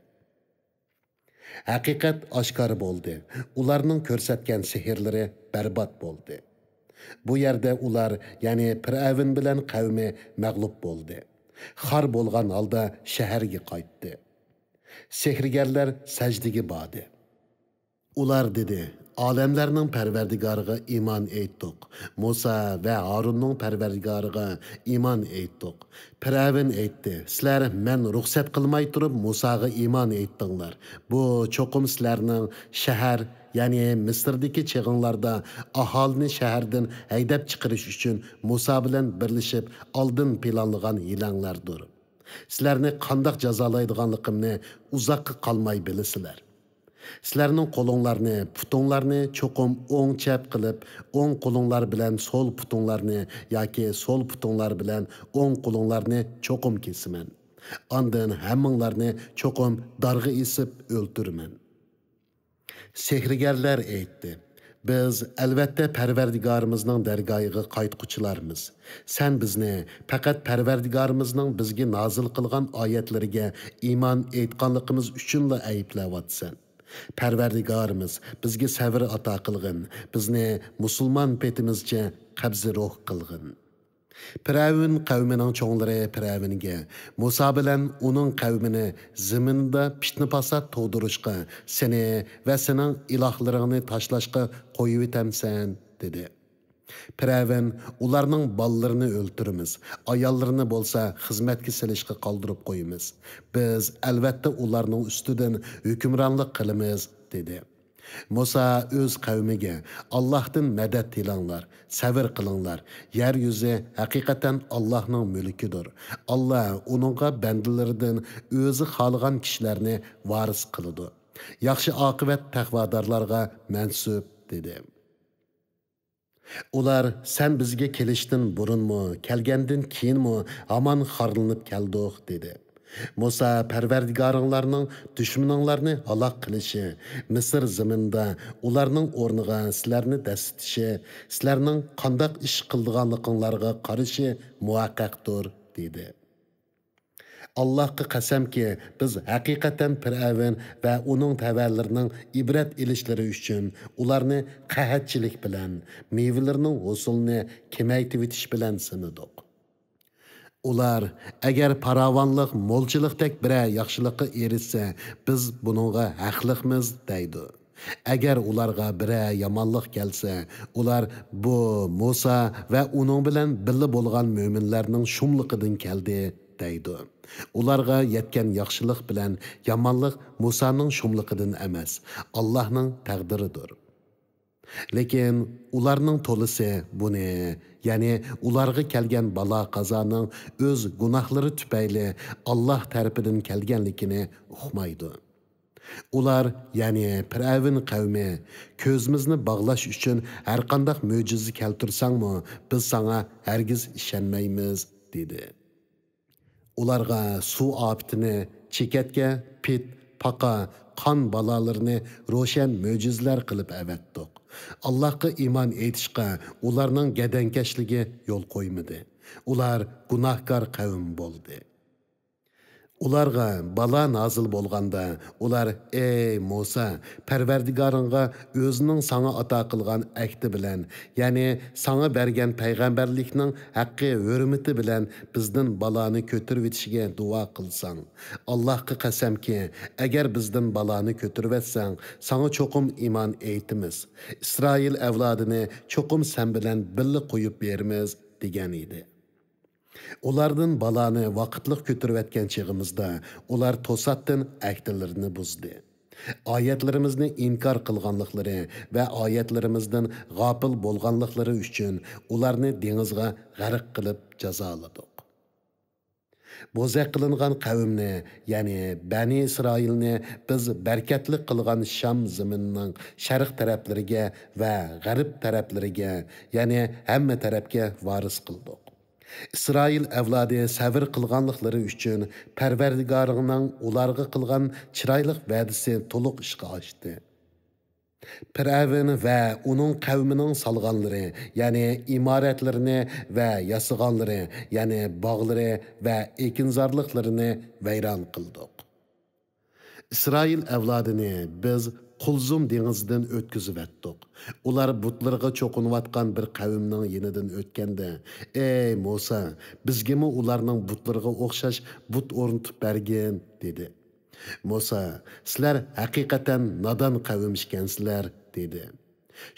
ھەقىقەت ئاشكارا بولدى، ئۇلارنىڭ كۆرسەتكەن سېھىرلىرى بەربات بولدى. بۇ يەردە ئۇلار، يەنى پىرئەۋن بىلەن قەۋمى مەغلۇپ بولدى. خار بولغان ھالدا شەھەرگە قايتتى. سېھىرگەرلەر سەجدىگە باردى. ئۇلار دېدى: «ئالەملەرنىڭ پەرۋەردىگارىغا ئىمان ئېيتتۇق. مۇسا ۋە ھارۇننىڭ پەرۋەردىگارىغا ئىمان ئېيتتۇق.» پىرئەۋن ئېيتتى: «سىلەر مەن رۇخسەت قىلماي تۇرۇپ مۇساغا ئىمان ئېيتتىڭلار. بۇ چوقۇم سىلەرنىڭ شەھەر، يەنى مىسىردىكى چېغىڭلاردا ئاھالىنى شەھەردىن ھەيدەپ چىقىرىش ئۈچۈن مۇسا بىلەن بىرلىشىپ ئالدىن پىلانلىغان ھىيلەڭلاردۇر. سىلەرنى قانداق جازالايدىغانلىقىمنى ئۇزاققا قالماي بىلىسىلەر. سىلەرنىڭ قولۇڭلارنى، پۇتۇڭلارنى چوقۇم ئوڭ چەپ قىلىپ، ئوڭ قولۇڭلار بىلەن سول پۇتۇڭلارنى ياكى سول پۇتۇڭلار بىلەن ئوڭ قولۇڭلارنى چوقۇم كېسىمەن. ئاندىن ھەممىڭلارنى چوقۇم دارغا ئېسىپ ئۆلتۈرىمەن.» سېھىرگەرلەر ئېيتتى: «بىز، ئەلۋەتتە، پەرۋەردىگارىمىزنىڭ دەرگاھىغا قايتقۇچىلارمىز. سەن بىزنى پەقەت پەرۋەردىگارىمىزنىڭ بىزگە نازىل قىلغان ئايەتلىرىگە ئىمان ئېيتقانلىقىمىز ئۈچۈنلا ئەيىبلەۋاتىسەن. پەرۋەردىگارىمىز، بىزگە سەۋر ئاتا قىلغىن، بىزنى مۇسۇلمان پېتىمىزچە قەبزى روھ قىلغىن.» پىرئەۋن قەۋمىنىڭ چوڭلىرى پىرئەۋنگە: «مۇسا بىلەن ئۇنىڭ قەۋمىنى زېمىندا پىتنە-پاسات تۇغدۇرۇشقا سېنى ۋە سېنىڭ ئىلاھلىرىڭنى تاشلاشقا قويۇۋېتەمسەن؟» دېدى. پىرئەۋن: «ئۇلارنىڭ بالىلىرىنى ئۆلتۈرىمىز، ئاياللىرىنى بولسا خىزمەتكە سېلىشقا قالدۇرۇپ قويىمىز. بىز، ئەلۋەتتە، ئۇلارنىڭ ئۈستىدىن ھۆكۈمرانلىق قىلىمىز» دېدى. مۇسا ئۆز قەۋمىگە: «ئاللاھتىن مەدەت تىلەڭلار، سەۋر قىلىڭلار. يەر يۈزى ھەقىقەتەن ئاللاھنىڭ مۈلكىدۇر. ئاللا ئۇنىڭغا بەندىلىرىدىن ئۆزى خالىغان كىشىلەرنى ۋارىس قىلىدۇ. ياخشى ئاقىۋەت تەقۋادارلارغا مەنسۇپ» دېدى. ئۇلار: «سەن بىزگە كېلىشتىن بۇرۇنمۇ، كەلگەندىن كېيىنمۇ ھامان خارلىنىپ كەلدۇق» دېدى. مۇسا: «پەرۋەردىگارىڭلارنىڭ دۈشمىنىڭلارنى ھالاك قىلىشى، مىسىر زېمىنىدا ئۇلارنىڭ ئورنىغا سىلەرنى دەسسىتىشى، سىلەرنىڭ قانداق ئىش قىلىدىغانلىقىڭلارغا قارىشى مۇھەققەقتۇر» دېدى. «ئاللاھقا قەسەمكى، بىز ھەقىقەتەن پىرئەۋن ۋە ئۇنىڭ تەۋەلىرىنىڭ ئىبرەت ئېلىشلىرى ئۈچۈن ئۇلارنى قەھەتچىلىك بىلەن، مېۋىلىرىنىڭ ھوسۇلىنى كېمەيتىۋېتىش بىلەن سىنىدۇق. ئۇلار، ئەگەر پاراۋانلىق، مولچىلىقتەك بىرەر ياخشىلىققا ئېرىشسە، بىز بۇنىڭغا ھەقلىقمىز، دەيدۇ. ئەگەر ئۇلارغا بىرەر يامانلىق كەلسە، ئۇلار، بۇ مۇسا ۋە ئۇنىڭ بىلەن بىللە بولغان مۆمىنلەرنىڭ شۇملۇقىدىن كەلدى، دەيدۇ. ئۇلارغا يەتكەن ياخشىلىق بىلەن يامانلىق مۇسانىڭ شۇملۇقىدىن ئەمەس، ئاللاھنىڭ تەقدىرىدۇر. لېكىن ئۇلارنىڭ تولىسى بۇنى، يەنى ئۇلارغا كەلگەن بالا-قازانىڭ ئۆز گۇناھلىرى تۈپەيلى ئاللاھ تەرىپىدىن كەلگەنلىكىنى ئۇقمايدۇ. ئۇلار، يەنى پىرئەۋن قەۋمى، كۆزىمىزنى باغلاش ئۈچۈن ھەرقانداق مۆجىزە كەلتۈرسەڭمۇ، بىز ساڭا ھەرگىز ئىشەنمەيمىز، دېدى. ئۇلارغا سۇ ئاپىتىنى، چېكەتكە، پىت، پاقا، قان بالالىرىنى روشەن مۆجىزىلەر قىلىپ ئەۋەتتۇق. ئاللاھقا ئىمان ئېيتىشقا ئۇلارنىڭ گەدەنكەشلىكى يول قويمىدى. ئۇلار گۇناھكار قەۋم بولدى. ئۇلارغا بالا نازىل بولغاندا، ئۇلار: «ئەي مۇسا، پەرۋەردىگارىڭغا ئۆزىنىڭ ساڭا ئاتا قىلغان ئەھدى بىلەن، يەنى ساڭا بەرگەن پەيغەمبەرلىكنىڭ ھەققى، ھۆرمىتى بىلەن بىزدىن بالانى كۆتۈرۈۋېتىشىگە دۇئا قىلساڭ. ئاللاھقا قەسەمكى، ئەگەر بىزدىن بالانى كۆتۈرۈۋەتسەڭ، ساڭا چوقۇم ئىمان ئېيتىمىز. ئىسرائىل ئەۋلادىنى چوقۇم سەن بىلەن بىللە قويۇپ بېرىمىز» دېگەن ئىدى. ئۇلاردىن بالانى ۋاقىتلىق كۆتۈرۈۋەتكەن چېغىمىزدا، ئۇلار توساتتىن ئەھدىلىرىنى بۇزدى. ئايەتلىرىمىزنى ئىنكار قىلغانلىقلىرى ۋە ئايەتلىرىمىزدىن غاپىل بولغانلىقلىرى ئۈچۈن ئۇلارنى دېڭىزغا غەرق قىلىپ جازالىدۇق. بوزەك قىلىنغان قەۋمنى، يەنى بەنى ئىسرائىلنى بىز بەرىكەتلىك قىلغان شام زېمىنىنىڭ شەرق تەرەپلىرىگە ۋە غەرب تەرەپلىرىگە، يەنى ھەممە تەرەپكە ۋارىس قىلدۇق. ئىسرائىل ئەۋلادى سەۋر قىلغانلىقلىرى ئۈچۈن پەرۋەردىگارىڭنىڭ ئۇلارغا قىلغان چىرايلىق ۋەدىسى تولۇق ئىشقا ئاشتى. پىرئەۋن ۋە ئۇنىڭ قەۋمىنىڭ سالغانلىرى، يەنى ئىمارەتلىرىنى ۋە ياسىغانلىرى، يەنى باغلىرى ۋە ئېكىنزارلىقلىرىنى ۋەيران قىلدۇق. ئىسرائىل ئەۋلادىنى بىز قۇلزۇم دېڭىزىدىن ئۆتكۈزۈۋەتتۇق. ئۇلار بۇتلىرىغا چوقۇنۇۋاتقان بىر قەۋمنىڭ يېنىدىن ئۆتكەندە، ئەي مۇسا، بىزگىمۇ ئۇلارنىڭ بۇتلىرىغا ئوخشاش بۇت ئورنىتىپ بەرگىن، دېدى. مۇسا، سىلەر ھەقىقەتەن نادان قەۋم ئىكەنسىلەر، دېدى.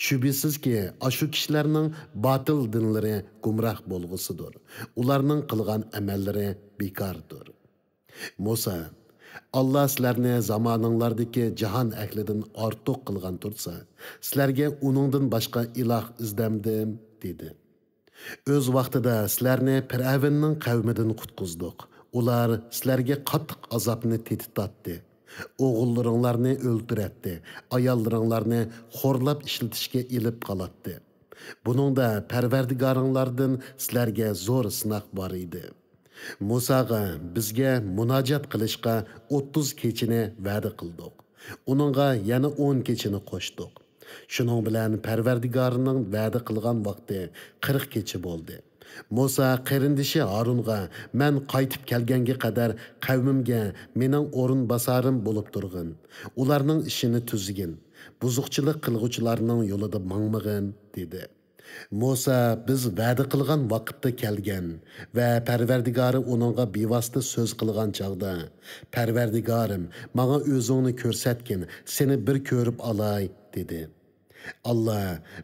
شۈبھىسىزكى، ئاشۇ كىشىلەرنىڭ باتىل دىنلىرى گۇمراھ بولغۇسىدۇر. ئۇلارنىڭ قىلغان ئەمەللىرى بىكاردۇر. مۇسا، ئاللا سىلەرنى زامانىڭلاردىكى جاھان ئەھلىدىن ئارتۇق قىلغان تۇرسا، سىلەرگە ئۇنىڭدىن باشقا ئىلاھ ئىزدەمدىم، دېدى. ئۆز ۋاقتىدا سىلەرنى پىرئەۋننىڭ قەۋمىدىن قۇتقۇزدۇق. ئۇلار سىلەرگە قاتتىق ئازابنى تېتىتاتتى. ئوغۇللىرىڭلارنى ئۆلتۈرەتتى، ئاياللىرىڭلارنى خورلاپ ئىشلىتىشكە ئېلىپ قالاتتى. بۇنىڭدا پەرۋەردىگارىڭلاردىن سىلەرگە زور سىناق بار ئىدى. مۇساغا، بىزگە مۇناجات قىلىشقا ئوتتۇز كېچىنى ۋەدە قىلدۇق. ئۇنىڭغا يەنە ئون كېچىنى قوشتۇق. شۇنىڭ بىلەن پەرۋەردىگارىنىڭ ۋەدە قىلغان ۋاقتى قىرىق كېچە بولدى. مۇسا قېرىندىشى ھارۇنغا، مەن قايتىپ كەلگەنگە قەدەر قەۋمىمگە مېنىڭ ئورۇنباسارىم بولۇپ تۇرغىن. ئۇلارنىڭ ئىشىنى تۈزگىن. بۇزۇقچىلىق قىلغۇچىلارنىڭ يولىدا ماڭمىغىن، دېدى. مۇسا بىز ۋەدە قىلغان ۋاقىتتا كەلگەن ۋە پەرۋەردىگارى ئۇنىڭغا بىۋاسىتە سۆز قىلغان چاغدا، پەرۋەردىگارىم، ماڭا ئۆزۈڭنى كۆرسەتكىن، سېنى بىر كۆرۈپ ئالاي، دېدى. ئاللا،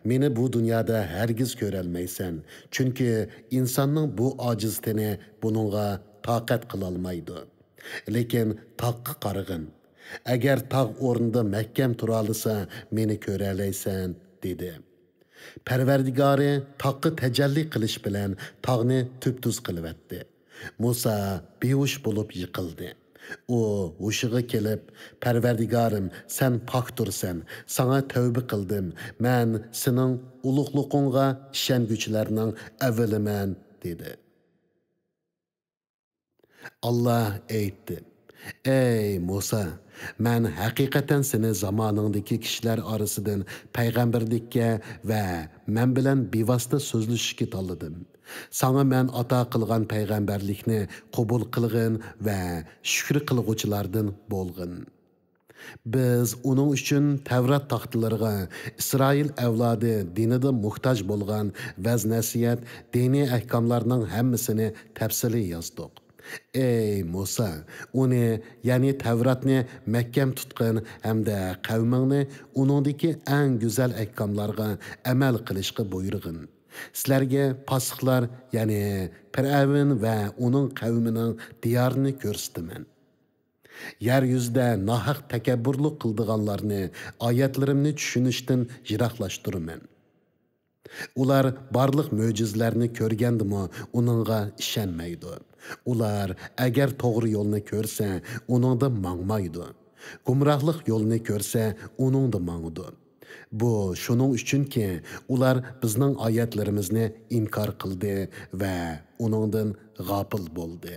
مېنى بۇ دۇنيادا ھەرگىز كۆرەلمەيسەن، چۈنكى ئىنساننىڭ بۇ ئاجىز تېنى بۇنىڭغا تاقەت قىلالمايدۇ. لېكىن تاغقا قارىغىن. ئەگەر تاغ ئورنىدا مەھكەم تۇرالىسا، مېنى كۆرەلەيسەن، دېدى. پەرۋەردىگارى تاغقا تەجەللى قىلىش بىلەن تاغنى تۈپتۈز قىلىۋەتتى. مۇسا بىھوش بولۇپ يىقىلدى. ئۇ ھوشىغا كېلىپ، پەرۋەردىگارىم، سەن پاكتۇرسەن، ساڭا تەۋبە قىلدىم، مەن سېنىڭ ئۇلۇغلۇقۇڭغا ئىشەنگۈچىلەرنىڭ ئەۋۋىلىمەن، دېدى. ئاللا ئېيتتى، ئەي مۇسا، مەن ھەقىقەتەن سېنى زامانىڭدىكى كىشىلەر ئارىسىدىن پەيغەمبەرلىككە ۋە مەن بىلەن بىۋاسىتە سۆزلىشىشكە تاللىدىم. ساڭا مەن ئاتا قىلغان پەيغەمبەرلىكنى قوبۇل قىلغىن ۋە شۈكرى قىلغۇچىلاردىن بولغىن. بىز ئۇنىڭ ئۈچۈن تەۋرات تاختىلىرىغا ئىسرائىل ئەۋلادى دىنىدا موھتاج بولغان ۋەز-نەسىھەت، دىنىي ئەھكاملارنىڭ ھەممىسىنى تەپسىلىي يازدۇق. ئەي مۇسا، ئۇنى، يەنى تەۋراتنى مەھكەم تۇتقىن ھەمدە قەۋمىڭنى ئۇنىڭدىكى ئەڭ گۈزەل ئەھكاملارغا ئەمەل قىلىشقا بۇيرۇغىن. سىلەرگە پاسىقلار، يەنى پىرئەۋن ۋە ئۇنىڭ قەۋمىنىڭ دىيارىنى كۆرسىتىمەن. يەر يۈزىدە ناھەق تەكەببۇرلۇق قىلىدىغانلارنى ئايەتلىرىمنى چۈشىنىشتىن يىراقلاشتۇرىمەن. ئۇلار بارلىق مۆجىزىلەرنى كۆرگەندىمۇ ئۇنىڭغا ئىشەنمەيدۇ. ئۇلار ئەگەر توغرا يولنى كۆرسە، ئۇنىڭدا ماڭمايدۇ. گۇمراھلىق يولىنى كۆرسە، ئۇنىڭدا ماڭىدۇ. بۇ شۇنىڭ ئۈچۈنكى، ئۇلار بىزنىڭ ئايەتلىرىمىزنى ئىنكار قىلدى ۋە ئۇنىڭدىن غاپىل بولدى.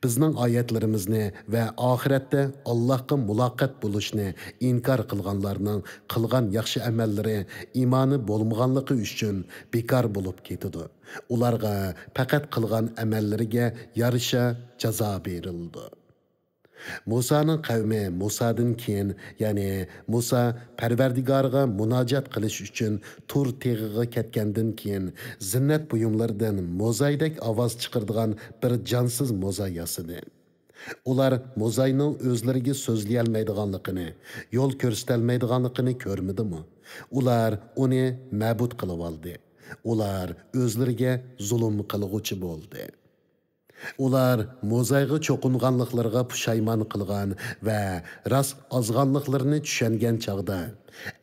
بىزنىڭ ئايەتلىرىمىزنى ۋە ئاخىرەتتە ئاللاھقا مۇلاقات بولۇشنى ئىنكار قىلغانلارنىڭ قىلغان ياخشى ئەمەللىرى ئىمانى بولمىغانلىقى ئۈچۈن بىكار بولۇپ كېتىدۇ. ئۇلارغا پەقەت قىلغان ئەمەللىرىگە يارىشا جازا بېرىلىدۇ. مۇسانىڭ قەۋمى مۇسادىن كېيىن، يەنى مۇسا پەرۋەردىگارىغا مۇناجات قىلىش ئۈچۈن تۇر تېغىغا كەتكەندىن كېيىن، زىننەت بۇيۇملىرىدىن موزايدەك ئاۋاز چىقىرىدىغان بىر جانسىز موزاي ياسىدى. ئۇلار موزاينىڭ ئۆزلىرىگە سۆزلىيەلمەيدىغانلىقىنى، يول كۆرسىتەلمەيدىغانلىقىنى كۆرمىدىمۇ؟ ئۇلار ئۇنى مەبۇد قىلىۋالدى. ئۇلار ئۆزلىرىگە زۇلۇم قىلغۇچى بولدى. ئۇلار موزايغا چوقۇنغانلىقلىرىغا پۇشايمان قىلغان ۋە راست ئازغانلىقلىرىنى چۈشەنگەن چاغدا،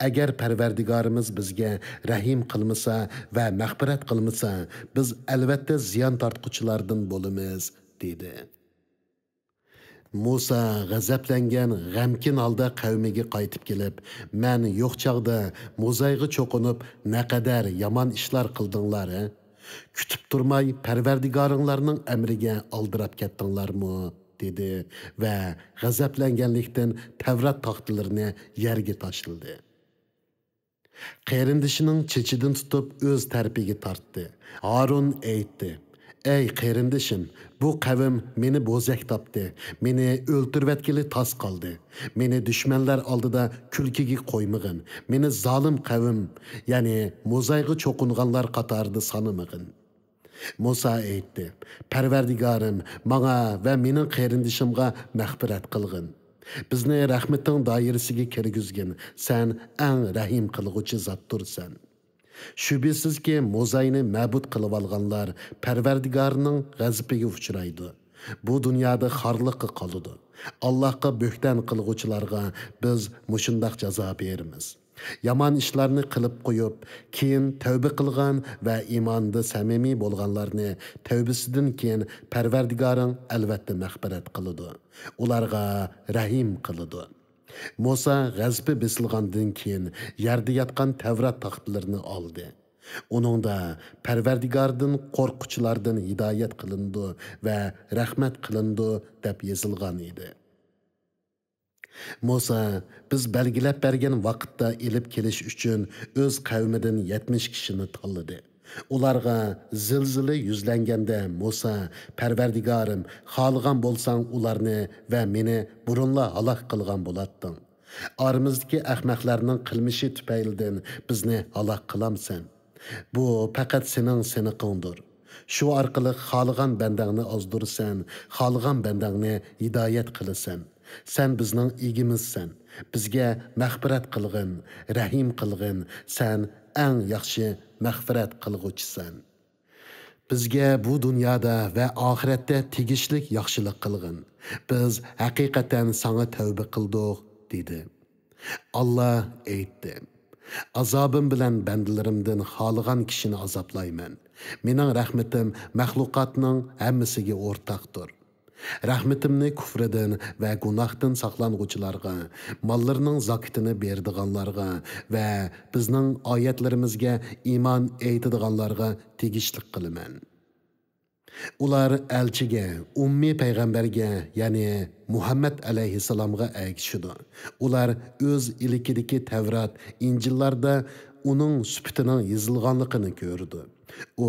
ئەگەر پەرۋەردىگارىمىز بىزگە رەھىم قىلمىسا ۋە مەغپىرەت قىلمىسا، بىز ئەلۋەتتە زىيان تارتقۇچىلاردىن بولىمىز، دېدى. مۇسا غەزەپلەنگەن، غەمكىن ھالدا قەۋمىگە قايتىپ كېلىپ، مەن يوق چاغدا موزايغا چوقۇنۇپ، نەقەدەر يامان ئىشلار قىلدىڭلار، ھە؟ كۈتۈپ تۇرماي پەرۋەردىگارىڭلارنىڭ ئەمرىگە ئالدىراپ كەتتىڭلارمۇ؟ دېدى ۋە غەزەپلەنگەنلىكتىن تەۋرات تاختىلىرىنى يەرگە تاشلىدى. قېرىندىشىنىڭ چېچىدىن تۇتۇپ ئۆز تەرىپىگە تارتتى. ھارۇن ئېيتتى: «ئەي قېرىندىشىم، بۇ قەۋم مېنى بوزەك تاپتى، مېنى ئۆلتۈرۈۋەتكىلى تاس قالدى. مېنى دۈشمەنلەر ئالدىدا كۈلكىگە قويمىغىن، مېنى زالىم قەۋم، يەنى موزايغا چوقۇنغانلار قاتارىدا سانىمىغىن.» مۇسا ئېيتتى: «پەرۋەردىگارىم، ماڭا ۋە مېنىڭ قېرىندىشىمغا مەغپىرەت قىلغىن. بىزنى رەھمىتىڭ دائىرىسىگە كىرگۈزگىن، سەن ئەڭ رەھىم قىلغۇچى زاتتۇرسەن.» شۈبھىسىزكى، موزاينى مەبۇد قىلىۋالغانلار پەرۋەردىگارنىڭ غەزىپىگە ئۇچرايدۇ. بۇ دۇنيادا خارلىققا قالىدۇ. ئاللاھقا بۆھتەن قىلغۇچىلارغا بىز مۇشۇنداق جازا بېرىمىز. يامان ئىشلارنى قىلىپ قويۇپ، كېيىن تەۋبە قىلغان ۋە ئىماندا سەمىمىي بولغانلارنى تەۋبىسىدىن كېيىن پەرۋەردىگارىڭ ئەلۋەتتە مەغپىرەت قىلىدۇ. ئۇلارغا رەھىم قىلىدۇ. مۇسا غەزىپى بېسىلغاندىن كېيىن يەردە ياتقان تەۋرات تاختىلىرىنى ئالدى. ئۇنىڭدا پەرۋەردىگاردىن قورققۇچىلاردىن ھىدايەت قىلىنىدۇ ۋە رەھمەت قىلىنىدۇ دەپ يېزىلغان ئىدى. مۇسا: «بىز بەلگىلەپ بەرگەن ۋاقىتتا ئېلىپ كېلىش ئۈچۈن ئۆز قەۋمىدىن يەتمىش كىشىنى تاللىدى.» ئۇلارغا زىلزىلە يۈزلەنگەندە مۇسا: «پەرۋەردىگارىم، خالىغان بولساڭ ئۇلارنى ۋە مېنى بۇرۇنلا ھالاك قىلغان بولاتتىڭ. ئارىمىزدىكى ئەخمەقلەرنىڭ قىلمىشى تۈپەيلىدىن بىزنى ھالاك قىلامسەن؟ بۇ پەقەت سېنىڭ سىنىقىڭدۇر. شۇ ئارقىلىق خالىغان بەندەڭنى ئازدۇرىسەن، خالىغان بەندەڭنى ھىدايەت قىلىسەن. سەن بىزنىڭ ئىگىمىزسەن. بىزگە مەغپىرەت قىلغىن، رەھىم قىلغىن. سەن ئەڭ ياخشى مەغپىرەت قىلغۇچىسەن. بىزگە بۇ دۇنيادا ۋە ئاخىرەتتە تېگىشلىك ياخشىلىق قىلغىن. بىز ھەقىقەتەن ساڭا تەۋبە قىلدۇق» دېدى. ئاللا ئېيتتى: «ئازابىم بىلەن بەندىلىرىمدىن خالىغان كىشىنى ئازابلايمەن. مېنىڭ رەھمىتىم مەخلۇقاتنىڭ ھەممىسىگە ئورتاقتۇر. رەھمىتىمنى كۇفرىدىن ۋە گۇناھتىن ساقلانغۇچىلارغا، ماللىرىنىڭ زاكىتىنى بېرىدىغانلارغا ۋە بىزنىڭ ئايەتلىرىمىزگە ئىمان ئېيتىدىغانلارغا تېگىشلىك قىلىمەن. ئۇلار ئەلچىگە، ئۈممىي پەيغەمبەرگە، يەنى مۇھەممەد ئەلەيھىسسالامغا ئەگىشىدۇ. ئۇلار ئۆز ئىلكىدىكى تەۋرات، ئىنجىللاردا ئۇنىڭ سۈپىتىنىڭ يېزىلغانلىقىنى كۆرىدۇ. ئۇ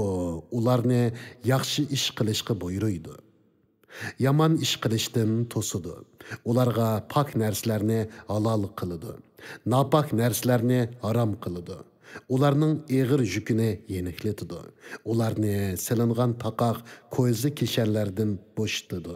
ئۇلارنى ياخشى ئىش قىلىشقا بۇيرۇيدۇ، يامان ئىش قىلىشتىن توسىدۇ. ئۇلارغا پاك نەرسىلەرنى ھالال قىلىدۇ، ناپاك نەرسىلەرنى ھارام قىلىدۇ. ئۇلارنىڭ ئېغىر يۈكىنى يېنىكلىتىدۇ. ئۇلارنى سېلىنغان تاقاق، كويزا كىشەنلەردىن بوشىتىدۇ.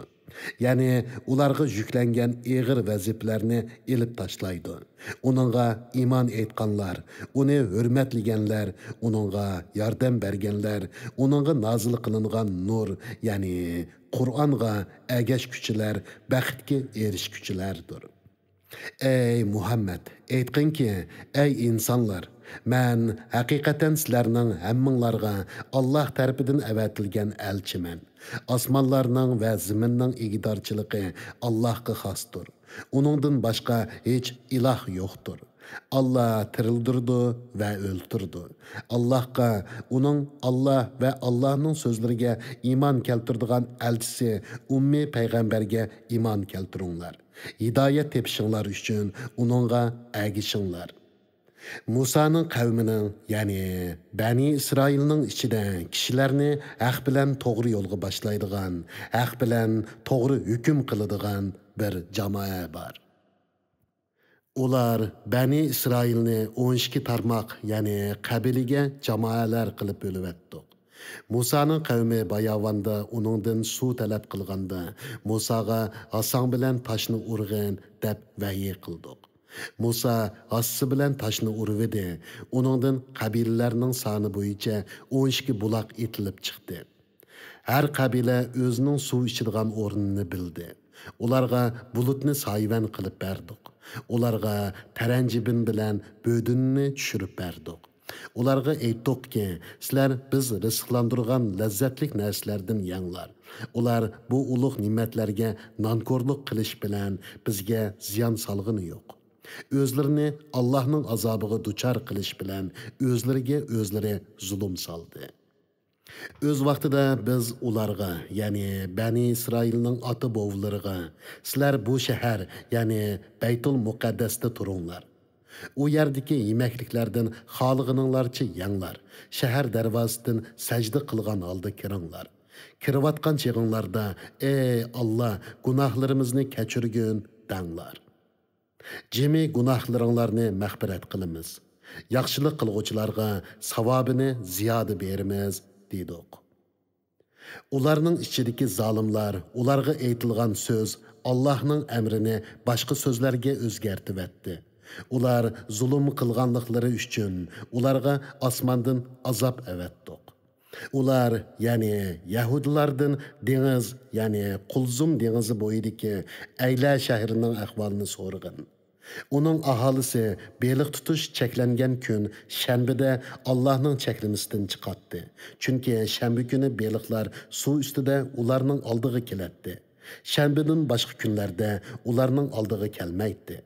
يەنى ئۇلارغا يۈكلەنگەن ئېغىر ۋەزىپىلەرنى ئېلىپ تاشلايدۇ. ئۇنىڭغا ئىمان ئېيتقانلار، ئۇنى ھۆرمەتلىگەنلەر، ئۇنىڭغا ياردەم بەرگەنلەر، ئۇنىڭغا نازىل قىلىنغان نۇر، يەنى قۇرئانغا ئەگەشكۈچىلەر بەختكە ئېرىشكۈچىلەردۇر. ئەي مۇھەممەد، ئېيتقىنكى، ئەي ئىنسانلار، مەن ھەقىقەتەن سىلەرنىڭ ھەممىڭلارغا ئاللاھ تەرىپىدىن ئەۋەتىلگەن ئەلچىمەن. ئاسمانلارنىڭ ۋە زېمىننىڭ ئىگىدارچىلىقى ئاللاھقا خاستۇر. ئۇنىڭدىن باشقا ھېچ ئىلاھ يوقتۇر. ئاللاھ تىرىلدۈرىدۇ ۋە ئۆلتۈرىدۇ. ئاللاھقا، ئۇنىڭ، ئاللاھ ۋە ئاللاھنىڭ سۆزلىرىگە ئىمان كەلتۈرىدىغان ئەلچىسى ئۈممىي پەيغەمبەرگە ئىمان كەلتۈرۈڭلار. ھىدايەت تېپىشىڭلار ئۈچۈن ئۇنىڭغا ئەگىشىڭلار. مۇسانىڭ قەۋمىنىڭ، يەنى بەنى ئىسرائىلنىڭ ئىچىدە كىشىلەرنى ھەق بىلەن توغرا يولغا باشلايدىغان، ھەق بىلەن توغرا ھۆكۈم قىلىدىغان بىر جامائە بار. ئۇلار بەنى ئىسرائىلنى ئون ئىككى تارماق، يەنى قەبىلىگە جامائەلەر قىلىپ بۆلۈۋەتتۇق. مۇسانىڭ قەۋمى باياۋاندا ئۇنىڭدىن سۇ تەلەپ قىلغاندا، مۇساغا «ھاساڭ بىلەن تاشنى ئۇرغىن» دەپ ۋەھىي قىلدۇق. مۇسا ھاسىسى بىلەن تاشنى ئۇرۇۋىدى. ئۇنىڭدىن قەبىلىلەرنىڭ سانى بويىچە ئون ئىككى بۇلاق ئېتىلىپ چىقتى. ھەر قەبىلە ئۆزىنىڭ سۇ ئىچىدىغان ئورنىنى بىلدى. ئۇلارغا بۇلۇتنى سايىۋەن قىلىپ بەردۇق. ئۇلارغا تەرەنجىبىن بىلەن بۆدۈننى چۈشۈرۈپ بەردۇق. ئۇلارغا ئېيتتۇقكى، سىلەر بىز رىزىقلاندۇرغان لەززەتلىك نەرسىلەردىن يەڭلار. ئۇلار بۇ ئۇلۇغ نېمەتلەرگە نانكورلۇق قىلىش بىلەن بىزگە زىيان سالغىنى يوق. ئۆزلىرىنى ئاللاھنىڭ ئازابىغا دۇچار قىلىش بىلەن ئۆزلىرىگە ئۆزلىرى زۇلۇم سالدى. ئۆز ۋاقتىدا بىز ئۇلارغا، يەنى بەنى ئىسرائىلنىڭ ئاتا-بوۋىلىرىغا، سىلەر بۇ شەھەر، يەنى بەيتۇل مۇقەددەستە تۇرۇڭلار. ئۇ يەردىكى يېمەكلىكلەردىن خالىغىنىڭلارچە يەڭلار. شەھەر دەرۋازىسىدىن سەجدە قىلغان ھالدا كىرىڭلار. كىرىۋاتقان چېغىڭلاردا، ئەي ئاللا، گۇناھلىرىمىزنى كەچۈرگىن، دەڭلار. جىمى گۇناھلىرىڭلارنى مەغپىرەت قىلىمىز. ياخشىلىق قىلغۇچىلارغا ساۋابىنى زىيادە بېرىمىز، دېدۇق. ئۇلارنىڭ ئىچىدىكى زالىملار ئۇلارغا ئېيتىلغان سۆز، ئاللاھنىڭ ئەمرىنى باشقا سۆزلەرگە ئۆزگەرتىۋەتتى. ئۇلار زۇلۇم قىلغانلىقلىرى ئۈچۈن ئۇلارغا ئاسماندىن ئازاب ئەۋەتتۇق. ئۇلار، يەنى يەھۇدىيلاردىن دېڭىز، يەنى قۇلزۇم دېڭىزى بويىدىكى ئەيلە شەھىرىنىڭ ئەھۋالىنى سورىغىن. ئۇنىڭ ئاھالىسى بېلىق تۇتۇش چەكلەنگەن كۈن شەنبىدە ئاللاھنىڭ چەكلىمىسىدىن چىقاتتى. چۈنكى شەنبە كۈنى بېلىقلار سۇ ئۈستىدە ئۇلارنىڭ ئالدىغا كېلەتتى. شەنبىدىن باشقا كۈنلەردە ئۇلارنىڭ ئالدىغا كەلمەيتتى.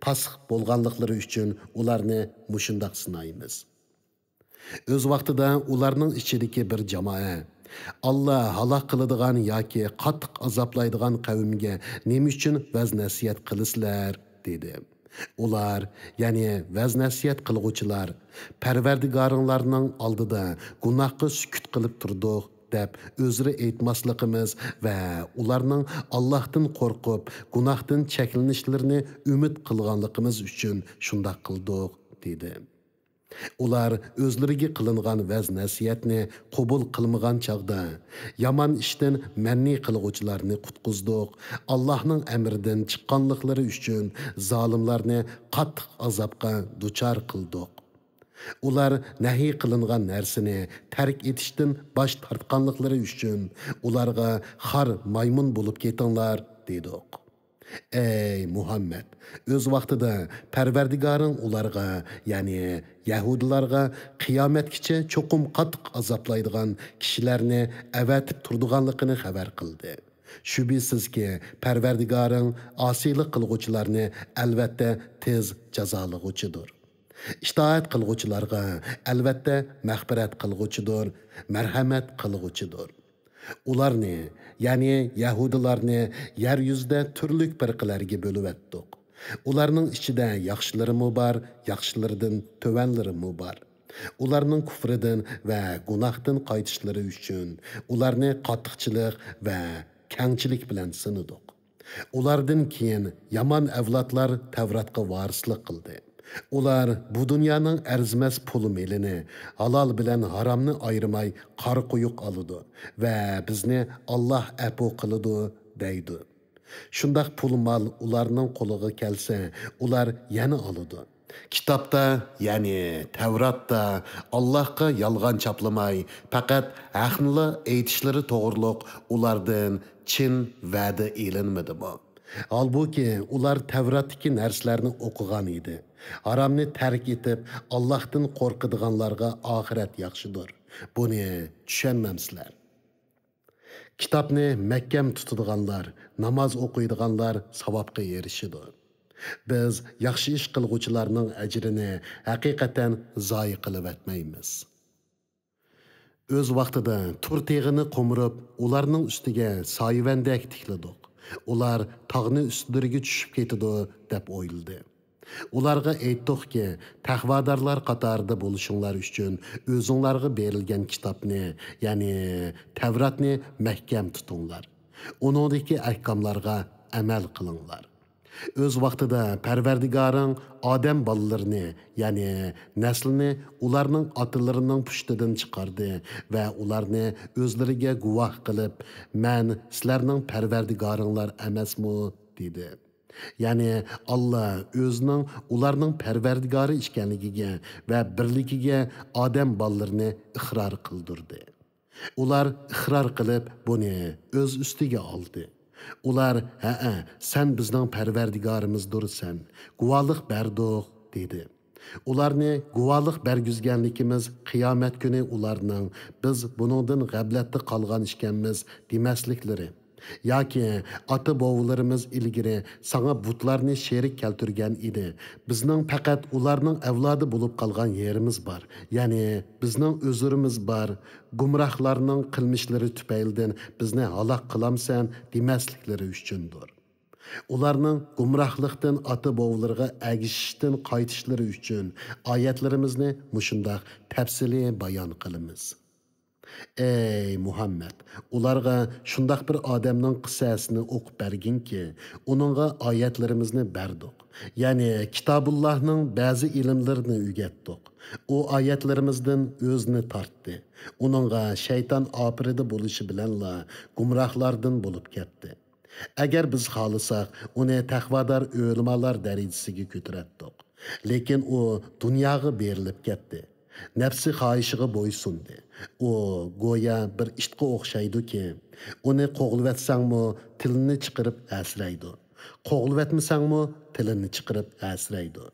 پاسىق بولغانلىقلىرى ئۈچۈن ئۇلارنى مۇشۇنداق سىنايمىز. ئۆز ۋاقتىدا ئۇلارنىڭ ئىچىدىكى بىر جامائە، ئاللا ھالاك قىلىدىغان ياكى قاتتىق ئازابلايدىغان قەۋمگە نېمە ئۈچۈن ۋەز-نەسىھەت قىلىسىلەر؟ دېدى. ئۇلار، يەنى ۋەز-نەسىھەت قىلغۇچىلار، پەرۋەردىگارىڭلارنىڭ ئالدىدا گۇناھقا سۈكۈت قىلىپ تۇردۇق، دەپ ئۆزرە ئېيتماسلىقىمىز ۋە ئۇلارنىڭ ئاللاھتىن قورقۇپ، گۇناھتىن چەكلىنىشلىرىنى ئۈمىد قىلغانلىقىمىز ئۈچۈن شۇنداق قىلدۇق، دېدى. ئۇلار ئۆزلىرىگە قىلىنغان ۋەز-نەسىھەتنى قوبۇل قىلمىغان چاغدا، يامان ئىشتىن مەنئى قىلغۇچىلارنى قۇتقۇزدۇق، ئاللاھنىڭ ئەمرىدىن چىققانلىقلىرى ئۈچۈن زالىملارنى قاتتىق ئازابقا دۇچار قىلدۇق. ئۇلار نەھى قىلىنغان نەرسىنى تەرك ئېتىشتىن باش تارتقانلىقلىرى ئۈچۈن ئۇلارغا خار مايمۇن بولۇپ كېتىڭلار، دېدۇق. ئەي مۇھەممەد، ئۆز ۋاقتىدا پەرۋەردىگارىڭ ئۇلارغا، يەنى يەھۇدىيلارغا قىيامەتكىچە چوقۇم قاتتىق ئازابلايدىغان كىشىلەرنى ئەۋەتىپ تۇرىدىغانلىقىنى خەۋەر قىلدى. شۈبھىسىزكى، پەرۋەردىگارىڭ ئاسىيلىق قىلغۇچىلارنى ئەلۋەتتە تېز جازالىغۇچىدۇر. ئىتائەت قىلغۇچىلارغا ئەلۋەتتە مەغپىرەت قىلغۇچىدۇر، مەرھەمەت قىلغۇچىدۇر. ئۇلارنى، يەنى يەھۇدىيلارنى يەر يۈزىدە تۈرلۈك پىرقىلەرگە بۆلۈۋەتتۇق. ئۇلارنىڭ ئىچىدە ياخشىلىرىمۇ بار، ياخشىلىرىدىن تۆۋەنلىرىمۇ بار. ئۇلارنىڭ كۇفرىدىن ۋە گۇناھتىن قايتىشلىرى ئۈچۈن ئۇلارنى قاتتىقچىلىق ۋە كەڭچىلىك بىلەن سىنىدۇق. ئۇلاردىن كېيىن يامان ئەۋلادلار تەۋراتقا ۋارىسلىق قىلدى. ئۇلار بۇ دۇنيانىڭ ئەرزىمەس پۇل-مېلىنى، ھالال بىلەن ھارامنى ئايرىماي قارا قويۇق ئالىدۇ ۋە بىزنى ئاللاھ ئەپۇ قىلىدۇ، دەيدۇ. شۇنداق پۇل-مال ئۇلارنىڭ قولىغا كەلسە، ئۇلار يەنە ئالىدۇ. كىتابتا، يەنى تەۋراتتا ئاللاھقا يالغان چاپلىماي، پەقەت ھەقنىلا ئېيتىشلىرى توغرۇلۇق ئۇلاردىن چىن ۋەدە ئېلىنمىدىمۇ؟ ھالبۇكى، ئۇلار تەۋراتتىكى نەرسىلەرنى ئوقۇغان ئىدى. ھارامنى تەرك ئېتىپ، ئاللاھتىن قورقىدىغانلارغا ئاخىرەت ياخشىدۇر. بۇنى چۈشەنمەمسىلەر؟ كىتابنى مەھكەم تۇتىدىغانلار، ناماز ئوقۇيدىغانلار ساۋابقا ئېرىشىدۇ. بىز ياخشى ئىش قىلغۇچىلارنىڭ ئەجرىنى ھەقىقەتەن زايە قىلىۋەتمەيمىز. ئۆز ۋاقتىدا تۇر تېغىنى قومۇرۇپ، ئۇلارنىڭ ئۈستىگە سايىۋەندەك تىكلىدۇق. ئۇلار تاغنى ئۈستىلىرىگە چۈشۈپ كېتىدۇ، دەپ ئويلىدى. ئۇلارغا ئېيتتۇقكى، تەقۋادارلار قاتارىدا بولۇشۇڭلار ئۈچۈن ئۆزۈڭلارغا بېرىلگەن كىتابنى، يەنى تەۋراتنى مەھكەم تۇتۇڭلار. ئۇنىڭدىكى ئەھكاملارغا ئەمەل قىلىڭلار. ئۆز ۋاقتىدا پەرۋەردىگارىڭ ئادەم بالىلىرىنى، يەنى نەسلىنى ئۇلارنىڭ ئاتىلىرىنىڭ پۇشتىدىن چىقاردى ۋە ئۇلارنى ئۆزلىرىگە گۇۋاھ قىلىپ، مەن سىلەرنىڭ پەرۋەردىگارىڭلار ئەمەسمۇ؟ دېدى. يەنى ئاللا ئۆزىنىڭ ئۇلارنىڭ پەرۋەردىگارى ئىكەنلىكىگە ۋە بىرلىكىگە ئادەم بالىلىرىنى ئىقرار قىلدۇردى. ئۇلار ئىقرار قىلىپ، بۇنى ئۆز ئۈستىگە ئالدى. ئۇلار، ھەئە، سەن بىزنىڭ پەرۋەردىگارىمىزدۇرسەن، گۇۋاھلىق بەردۇق، دېدى. ئۇلارنى گۇۋاھلىق بەرگۈزگەنلىكىمىز قىيامەت كۈنى ئۇلارنىڭ، بىز بۇنىڭدىن غەپلەتتە قالغان ئىكەنمىز، دېمەسلىكلىرى، ياكى ئاتا-بوۋىلىرىمىز ئىلگىرى ساڭا بۇتلارنى شېرىك كەلتۈرگەن ئىدى. بىزنىڭ پەقەت ئۇلارنىڭ ئەۋلادى بولۇپ قالغان يېرىمىز بار. يەنى بىزنىڭ ئۆزرىمىز بار. گۇمراھلارنىڭ قىلمىشلىرى تۈپەيلىدىن بىزنى ھالاك قىلامسەن دېمەسلىكلىرى ئۈچۈندۇر. ئۇلارنىڭ گۇمراھلىقتىن ئاتا-بوۋىلىرىغا ئەگىشىشتىن قايتىشلىرى ئۈچۈن ئايەتلىرىمىزنى مۇشۇنداق تەپسىلىي بايان قىلىمىز. ئەي مۇھەممەد، ئۇلارغا شۇنداق بىر ئادەمنىڭ قىسسەسىنى ئوقۇپ بەرگىنكى، ئۇنىڭغا ئايەتلىرىمىزنى بەردۇق. يەنى كىتابۇللاھنىڭ بەزى ئىلىملىرىنى ئۆگەتتۇق. ئۇ ئايەتلىرىمىزدىن ئۆزىنى تارتتى. ئۇنىڭغا شەيتان ئاپىرىدە بولۇشى بىلەنلا گۇمراھلاردىن بولۇپ كەتتى. ئەگەر بىز خالىساق، ئۇنى تەقۋادار ئۆلىمالار دەرىجىسىگە كۆتۈرەتتۇق. لېكىن ئۇ دۇنياغا بېرىلىپ كەتتى. نەپسى خاھىشىغا بويسۇندى. ئۇ گويا بىر ئىتقا ئوخشايدۇكى، ئۇنى قوغلىۋەتسەڭمۇ تىلىنى چىقىرىپ ھەسىرەيدۇ. قوغلىۋەتمىسەڭمۇ تىلىنى چىقىرىپ ھەسىرەيدۇ.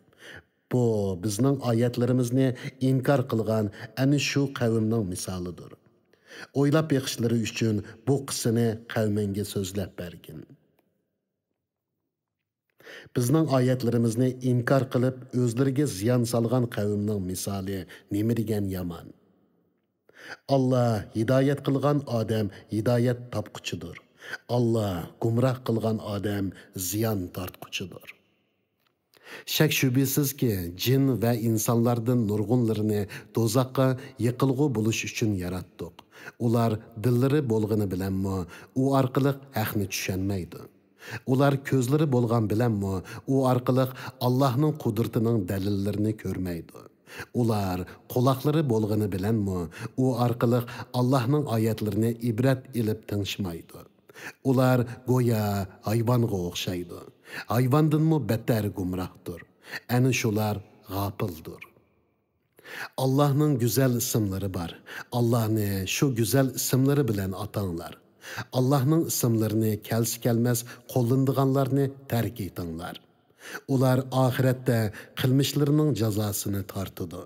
بۇ بىزنىڭ ئايەتلىرىمىزنى ئىنكار قىلغان ئەنە شۇ قەۋمنىڭ مىسالىدۇر. ئويلاپ بېقىشلىرى ئۈچۈن بۇ قىسسىنى قەۋمىڭگە سۆزلەپ بەرگىن. بىزنىڭ ئايەتلىرىمىزنى ئىنكار قىلىپ، ئۆزلىرىگە زىيان سالغان قەۋمنىڭ مىسالى نېمە دېگەن يامان! ئاللا ھىدايەت قىلغان ئادەم ھىدايەت تاپقۇچىدۇر. ئاللا گۇمراھ قىلغان ئادەم زىيان تارتقۇچىدۇر. شەك-شۈبھىسىزكى، جىن ۋە ئىنسانلاردىن نۇرغۇنلىرىنى دوزاخقا يېقىلغۇ بولۇش ئۈچۈن ياراتتۇق. ئۇلار دىللىرى بولغىنى بىلەنمۇ ئۇ ئارقىلىق ھەقنى چۈشەنمەيدۇ. ئۇلار كۆزلىرى بولغان بىلەنمۇ ئۇ ئارقىلىق ئاللاھنىڭ قۇدرىتىنىڭ دەلىللىرىنى كۆرمەيدۇ. ئۇلار قۇلاقلىرى بولغىنى بىلەنمۇ ئۇ ئارقىلىق ئاللاھنىڭ ئايەتلىرىنى ئىبرەت ئېلىپ تىڭشىمايدۇ. ئۇلار گويا ھايۋانغا ئوخشايدۇ. ھايۋاندىنمۇ بەتتەر گۇمراھدۇر. ئەنە شۇلار غاپىلدۇر. ئاللاھنىڭ گۈزەل ئىسىملىرى بار. ئاللاھنى شۇ گۈزەل ئىسىملىرى بىلەن ئاتاڭلار. ئاللاھنىڭ ئىسىملىرىنى كەلسە-كەلمەس قوللىنىدىغانلارنى تەرك ئېتىڭلار. ئۇلار ئاخىرەتتە قىلمىشلىرىنىڭ جازاسىنى تارتىدۇ.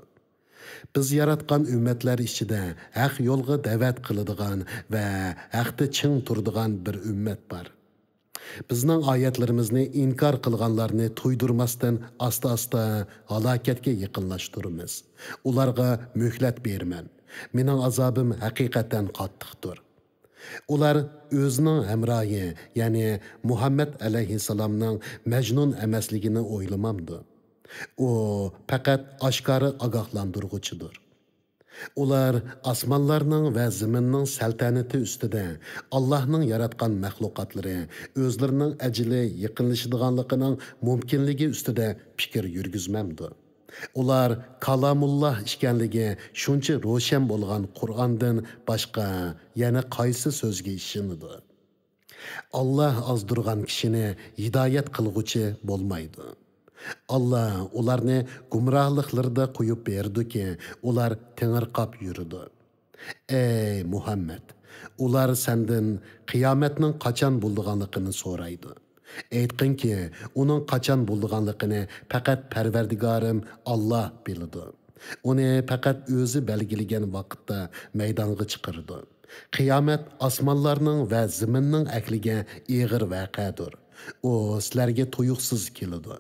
بىز ياراتقان ئۈممەتلەر ئىچىدە ھەق يولغا دەۋەت قىلىدىغان ۋە ھەقتە چىڭ تۇرىدىغان بىر ئۈممەت بار. بىزنىڭ ئايەتلىرىمىزنى ئىنكار قىلغانلارنى تۇيدۇرماستىن ئاستا-ئاستا ھالاكەتكە يېقىنلاشتۇرىمىز. ئۇلارغا مۆھلەت بېرىمەن. مېنىڭ ئازابىم ھەقىقەتەن قاتتىقتۇر. ئۇلار ئۆزىنىڭ ھەمراھى، يەنى مۇھەممەد ئەلەيھىسسالامنىڭ مەجنۇن ئەمەسلىكىنى ئويلىمامدۇ؟ ئۇ پەقەت ئاشكارا ئاگاھلاندۇرغۇچىدۇر. ئۇلار ئاسمانلارنىڭ ۋە زېمىننىڭ سەلتەنىتى ئۈستىدە، ئاللاھنىڭ ياراتقان مەخلۇقاتلىرى ئۆزلىرىنىڭ ئەجىلى يېقىنلىشىدىغانلىقىنىڭ مۇمكىنلىكى ئۈستىدە پىكىر يۈرگۈزمەمدۇ؟ ئۇلار كالامۇللاھ ئىكەنلىكى شۇنچە روشەن بولغان قۇرئاندىن باشقا يەنە قايسى سۆزگە ئىشىنىدۇ؟ ئاللاھ ئازدۇرغان كىشىنى ھىدايەت قىلغۇچى بولمايدۇ. ئاللاھ ئۇلارنى گۇمراھلىقلىرىدا قويۇپ بېرىدۇكى، ئۇلار تېڭىرقاپ يۈرىدۇ. ئەي مۇھەممەد! ئۇلار سەندىن قىيامەتنىڭ قاچان بولىدىغانلىقىنى سورايدۇ. ئېيتقىنكى، ئۇنىڭ قاچان بولىدىغانلىقىنى پەقەت پەرۋەردىگارىم ئاللاھ بىلىدۇ. ئۇنى پەقەت ئۆزى بەلگىلىگەن ۋاقىتتا مەيدانغا چىقىرىدۇ. قىيامەت ئاسمانلارنىڭ ۋە زېمىننىڭ ئەھلىگە ئېغىر ۋەقەدۇر. ئۇ سىلەرگە تۇيۇقسىز كېلىدۇ.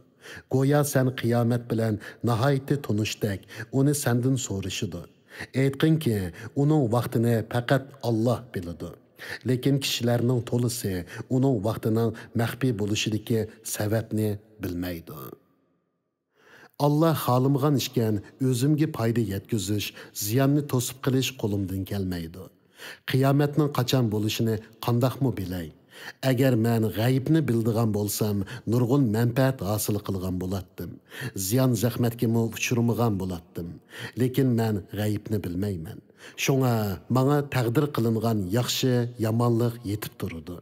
گويا سەن قىيامەت بىلەن ناھايىتى تونۇشتەك ئۇنى سەندىن سورىشىدۇ. ئېيتقىنكى، ئۇنىڭ ۋاقتىنى پەقەت ئاللاھ بىلىدۇ. لېكىن كىشىلەرنىڭ تولىسى ئۇنىڭ ۋاقتىنىڭ مەخپىي بولۇشىدىكى سەۋەبنى بىلمەيدۇ. ئاللاھ خالىمىغان ئىكەن، ئۆزۈمگە پايدا يەتكۈزۈش، زىياننى توسۇپ قېلىش قولۇمدىن كەلمەيدۇ. قىيامەتنىڭ قاچان بولۇشىنى قانداقمۇ بىلەي؟ ئەگەر مەن غەيىبنى بىلىدىغان بولسام، نۇرغۇن مەنپەئەت ھاسىل قىلغان بولاتتىم. زىيان-زەخمەتكىمۇ ئۇچرىمىغان بولاتتىم. لېكىن مەن غەيىبنى بىلمەيمەن. شۇڭا ماڭا تەقدىر قىلىنغان ياخشى، يامانلىق يېتىپ تۇرىدۇ.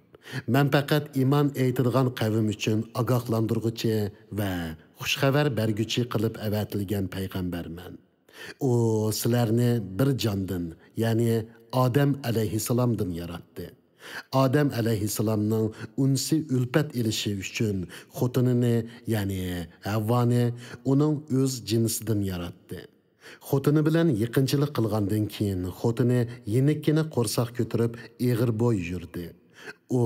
مەن پەقەت ئىمان ئېيتىدىغان قەۋم ئۈچۈن ئاگاھلاندۇرغۇچى ۋە خۇشخەۋەر بەرگۈچى قىلىپ ئەۋەتىلگەن پەيغەمبەرمەن. ئۇ سىلەرنى بىر جاندىن، يەنى ئادەم ئەلەيھىسسالامدىن ياراتتى. ئادەم ئەلەيھىسسالامنىڭ ئۈنسى ئۈلپەت ئېلىشى ئۈچۈن خوتۇنىنى، يەنى ھەۋۋانى ئۇنىڭ ئۆز جىنسىدىن ياراتتى. خوتۇنى بىلەن يېقىنچىلىق قىلغاندىن كېيىن، خوتۇنى يېنىككىنە قورساق كۆتۈرۈپ، ئېغىر بوي يۈردى. ئۇ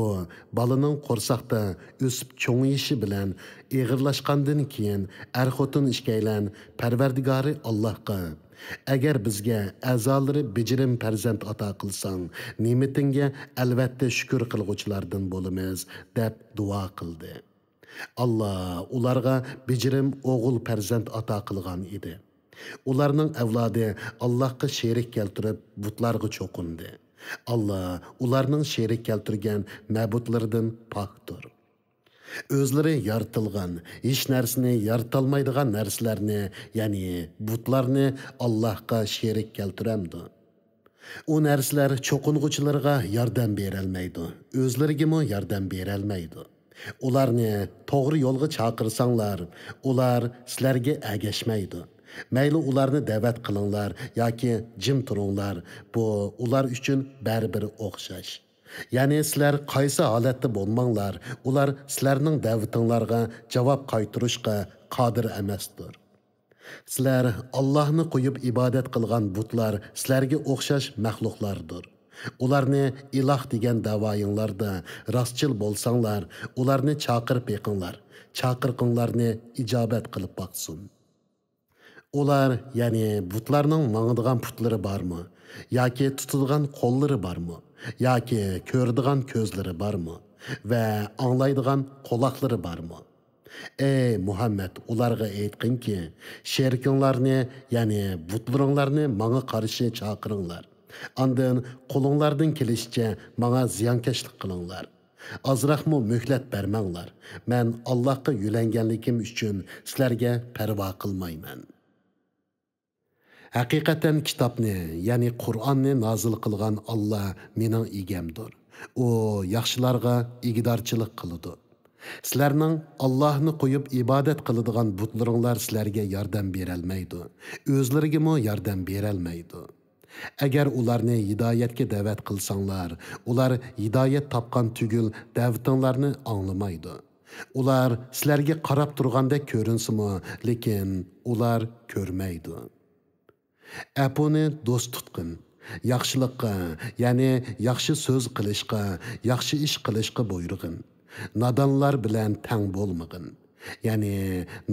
بالىنىڭ قورساقتا ئۆسۈپ چوڭىيىشى بىلەن ئېغىرلاشقاندىن كېيىن ئەر-خوتۇن ئىككىيلەن پەرۋەردىگارى ئاللاھقا، «ئەگەر بىزگە ئەزالىرى بېجىرىم پەرزەنت ئاتا قىلساڭ، نېمىتىڭگە ئەلۋەتتە شۈكۈر قىلغۇچىلاردىن بولىمىز» دەپ دۇئا قىلدى. ئاللا ئۇلارغا بېجىرىم ئوغۇل پەرزەنت ئاتا قىلغان ئىدى. ئۇلارنىڭ ئەۋلادى ئاللاھقا شېرىك كەلتۈرۈپ، بۇتلارغا چوقۇندى. ئاللا ئۇلارنىڭ شېرىك كەلتۈرگەن مەبۇتلىرىدىن پاكتۇر. ئۆزلىرى يارىتىلغان، ھېچ نەرسىنى يارىتالمايدىغان نەرسىلەرنى، يەنى بۇتلارنى ئاللاھقا شېرىك كەلتۈرەمدۇ؟ ئۇ نەرسىلەر چوقۇنغۇچىلىرىغا ياردەم بېرەلمەيدۇ، ئۆزلىرىگىمۇ ياردەم بېرەلمەيدۇ. ئۇلارنى توغرا يولغا چاقىرساڭلار، ئۇلار سىلەرگە ئەگەشمەيدۇ. مەيلى ئۇلارنى دەۋەت قىلىڭلار ياكى جىم تۇرۇڭلار، بۇ ئۇلار ئۈچۈن بەرىبىر ئوخشاش. يەنى سىلەر قايسى ھالەتتە بولماڭلار، ئۇلار سىلەرنىڭ دەۋىتىڭلارغا جاۋاب قايتۇرۇشقا قادىر ئەمەستۇر. سىلەر ئاللاھنى قويۇپ ئىبادەت قىلغان بۇتلار سىلەرگە ئوخشاش مەخلۇقلاردۇر. ئۇلارنى ئىلاھ دېگەن دەۋايىڭلاردا راستچىل بولساڭلار، ئۇلارنى چاقىرىپ بېقىڭلار، چاقىرىقىڭلارنى ئىجابەت قىلىپ باقسۇن. ئۇلار، يەنى بۇتلارنىڭ ماڭىدىغان پۇتلىرى بارمۇ؟ ياكى تۇتىدىغان قوللىرى بارمۇ؟ ياكى كۆرىدىغان كۆزلىرى بارمۇ؟ ۋە ئاڭلايدىغان قۇلاقلىرى بارمۇ؟ ئەي مۇھەممەد، ئۇلارغا ئېيتقىنكى، شېرىكىڭلارنى، يەنى بۇتلىرىڭلارنى ماڭا قارشى چاقىرىڭلار. ئاندىن قولۇڭلاردىن كېلىشىچە ماڭا زىيانكەشلىك قىلىڭلار. ئازراقمۇ مۆھلەت بەرمەڭلار. مەن ئاللاھقا يۆلەنگەنلىكىم ئۈچۈن سىلەرگە پەرۋا قىلمايمەن. ھەقىقەتەن كىتابنى، يەنى قۇرئاننى نازىل قىلغان ئاللا مېنىڭ ئىگەمدۇر. ئۇ ياخشىلارغا ئىگىدارچىلىق قىلىدۇ. سىلەرنىڭ ئاللاھنى قويۇپ ئىبادەت قىلىدىغان بۇتلىرىڭلار سىلەرگە ياردەم بېرەلمەيدۇ. ئۆزلىرىگىمۇ ياردەم بېرەلمەيدۇ. ئەگەر ئۇلارنى ھىدايەتكە دەۋەت قىلساڭلار، ئۇلار ھىدايەت تاپقان تۈگۈل دەۋىتىڭلارنى ئاڭلىمايدۇ. ئۇلار سىلەرگە قاراپ تۇرغاندەك كۆرۈنسىمۇ، لېكىن ئۇلار كۆرمەيدۇ. ئەپۇنى دوست تۇتقىن. ياخشىلىققا، يەنى ياخشى سۆز قىلىشقا، ياخشى ئىش قىلىشقا بۇيرۇغىن. نادانلار بىلەن تەڭ بولمىغىن. يەنى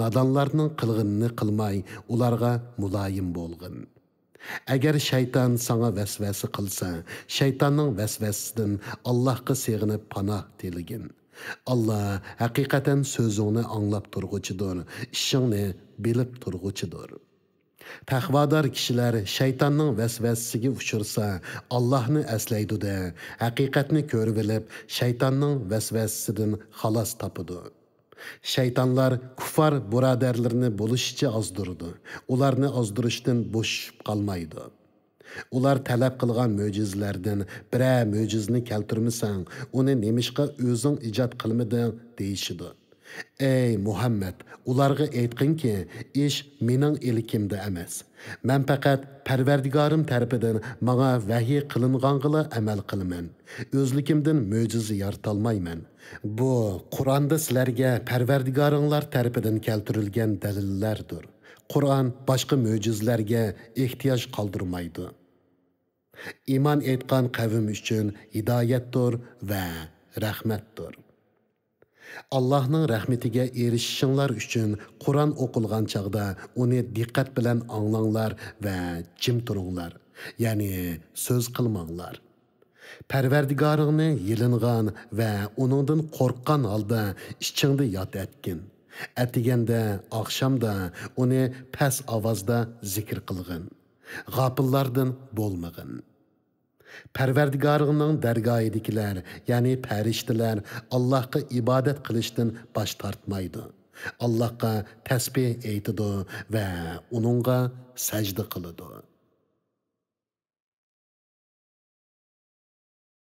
نادانلارنىڭ قىلغىنىنى قىلماي، ئۇلارغا مۇلايىم بولغىن. ئەگەر شەيتان ساڭا ۋەسۋەسە قىلسا، شەيتاننىڭ ۋەسۋەسىسىدىن ئاللاھقا سېغىنىپ پاناھ تىلىگىن. ئاللا ھەقىقەتەن سۆزۈڭنى ئاڭلاپ تۇرغۇچىدۇر، ئىشىڭنى بىلىپ تۇرغۇچىدۇر. تەقۋادار كىشىلەر شەيتاننىڭ ۋەسۋەسىسىگە ئۇچرىسا، ئاللاھنى ئەسلەيدۇ-دە، ھەقىقەتنى كۆرۈۋېلىپ، شەيتاننىڭ ۋەسۋەسىسىدىن خالاس تاپىدۇ. شەيتانلار كۇففار بۇرادەرلىرىنى بولۇشىچە ئازدۇرىدۇ، ئۇلارنى ئازدۇرۇشتىن بوشىشىپ قالمايدۇ. ئۇلار تەلەپ قىلغان مۆجىزىلەردىن بىرەر مۆجىزىنى كەلتۈرمىسەڭ، ئۇنى نېمىشقا ئۆزۈڭ ئىجاد قىلمىدىڭ؟ دېيىشىدۇ. ئەي مۇھەممەد، ئۇلارغا ئېيتقىنكى، ئىش مېنىڭ ئىلكىمدە ئەمەس. مەن پەقەت پەرۋەردىگارىم تەرىپىدىن ماڭا ۋەھىي قىلىنغانغىلا ئەمەل قىلىمەن. ئۆزلۈكۈمدىن مۆجىزە يارىتالمايمەن. بۇ قۇرئاندا سىلەرگە پەرۋەردىگارىڭلار تەرىپىدىن كەلتۈرۈلگەن دەلىللەردۇر. قۇرئان باشقا مۆجىزىلەرگە ئېھتىياج قالدۇرمايدۇ. ئىمان ئېيتقان قەۋم ئۈچۈن ھىدايەتتۇر ۋە رەھمەتتۇر. ئاللاھنىڭ رەھمىتىگە ئېرىشىشىڭلار ئۈچۈن قۇرئان ئوقۇلغان چاغدا ئۇنى دىققەت بىلەن ئاڭلاڭلار ۋە جىم تۇرۇڭلار، يەنى سۆز قىلماڭلار. پەرۋەردىگارىڭنى يېلىنغان ۋە ئۇنىڭدىن قورققان ھالدا ئىچىڭدە ياد ئەتكىن. ئەتىگەندە، ئاخشامدا ئۇنى پەس ئاۋازدا زىكىر قىلغىن. غاپىللاردىن بولمىغىن. پەرۋەردىگارىڭنىڭ دەرگاھىدىكىلەر، يەنى پەرىشتىلەر ئاللاھقا ئىبادەت قىلىشتىن باش تارتمايدۇ. ئاللاھقا تەسبىھ ئېيتىدۇ ۋە ئۇنىڭغا سەجدە قىلىدۇ.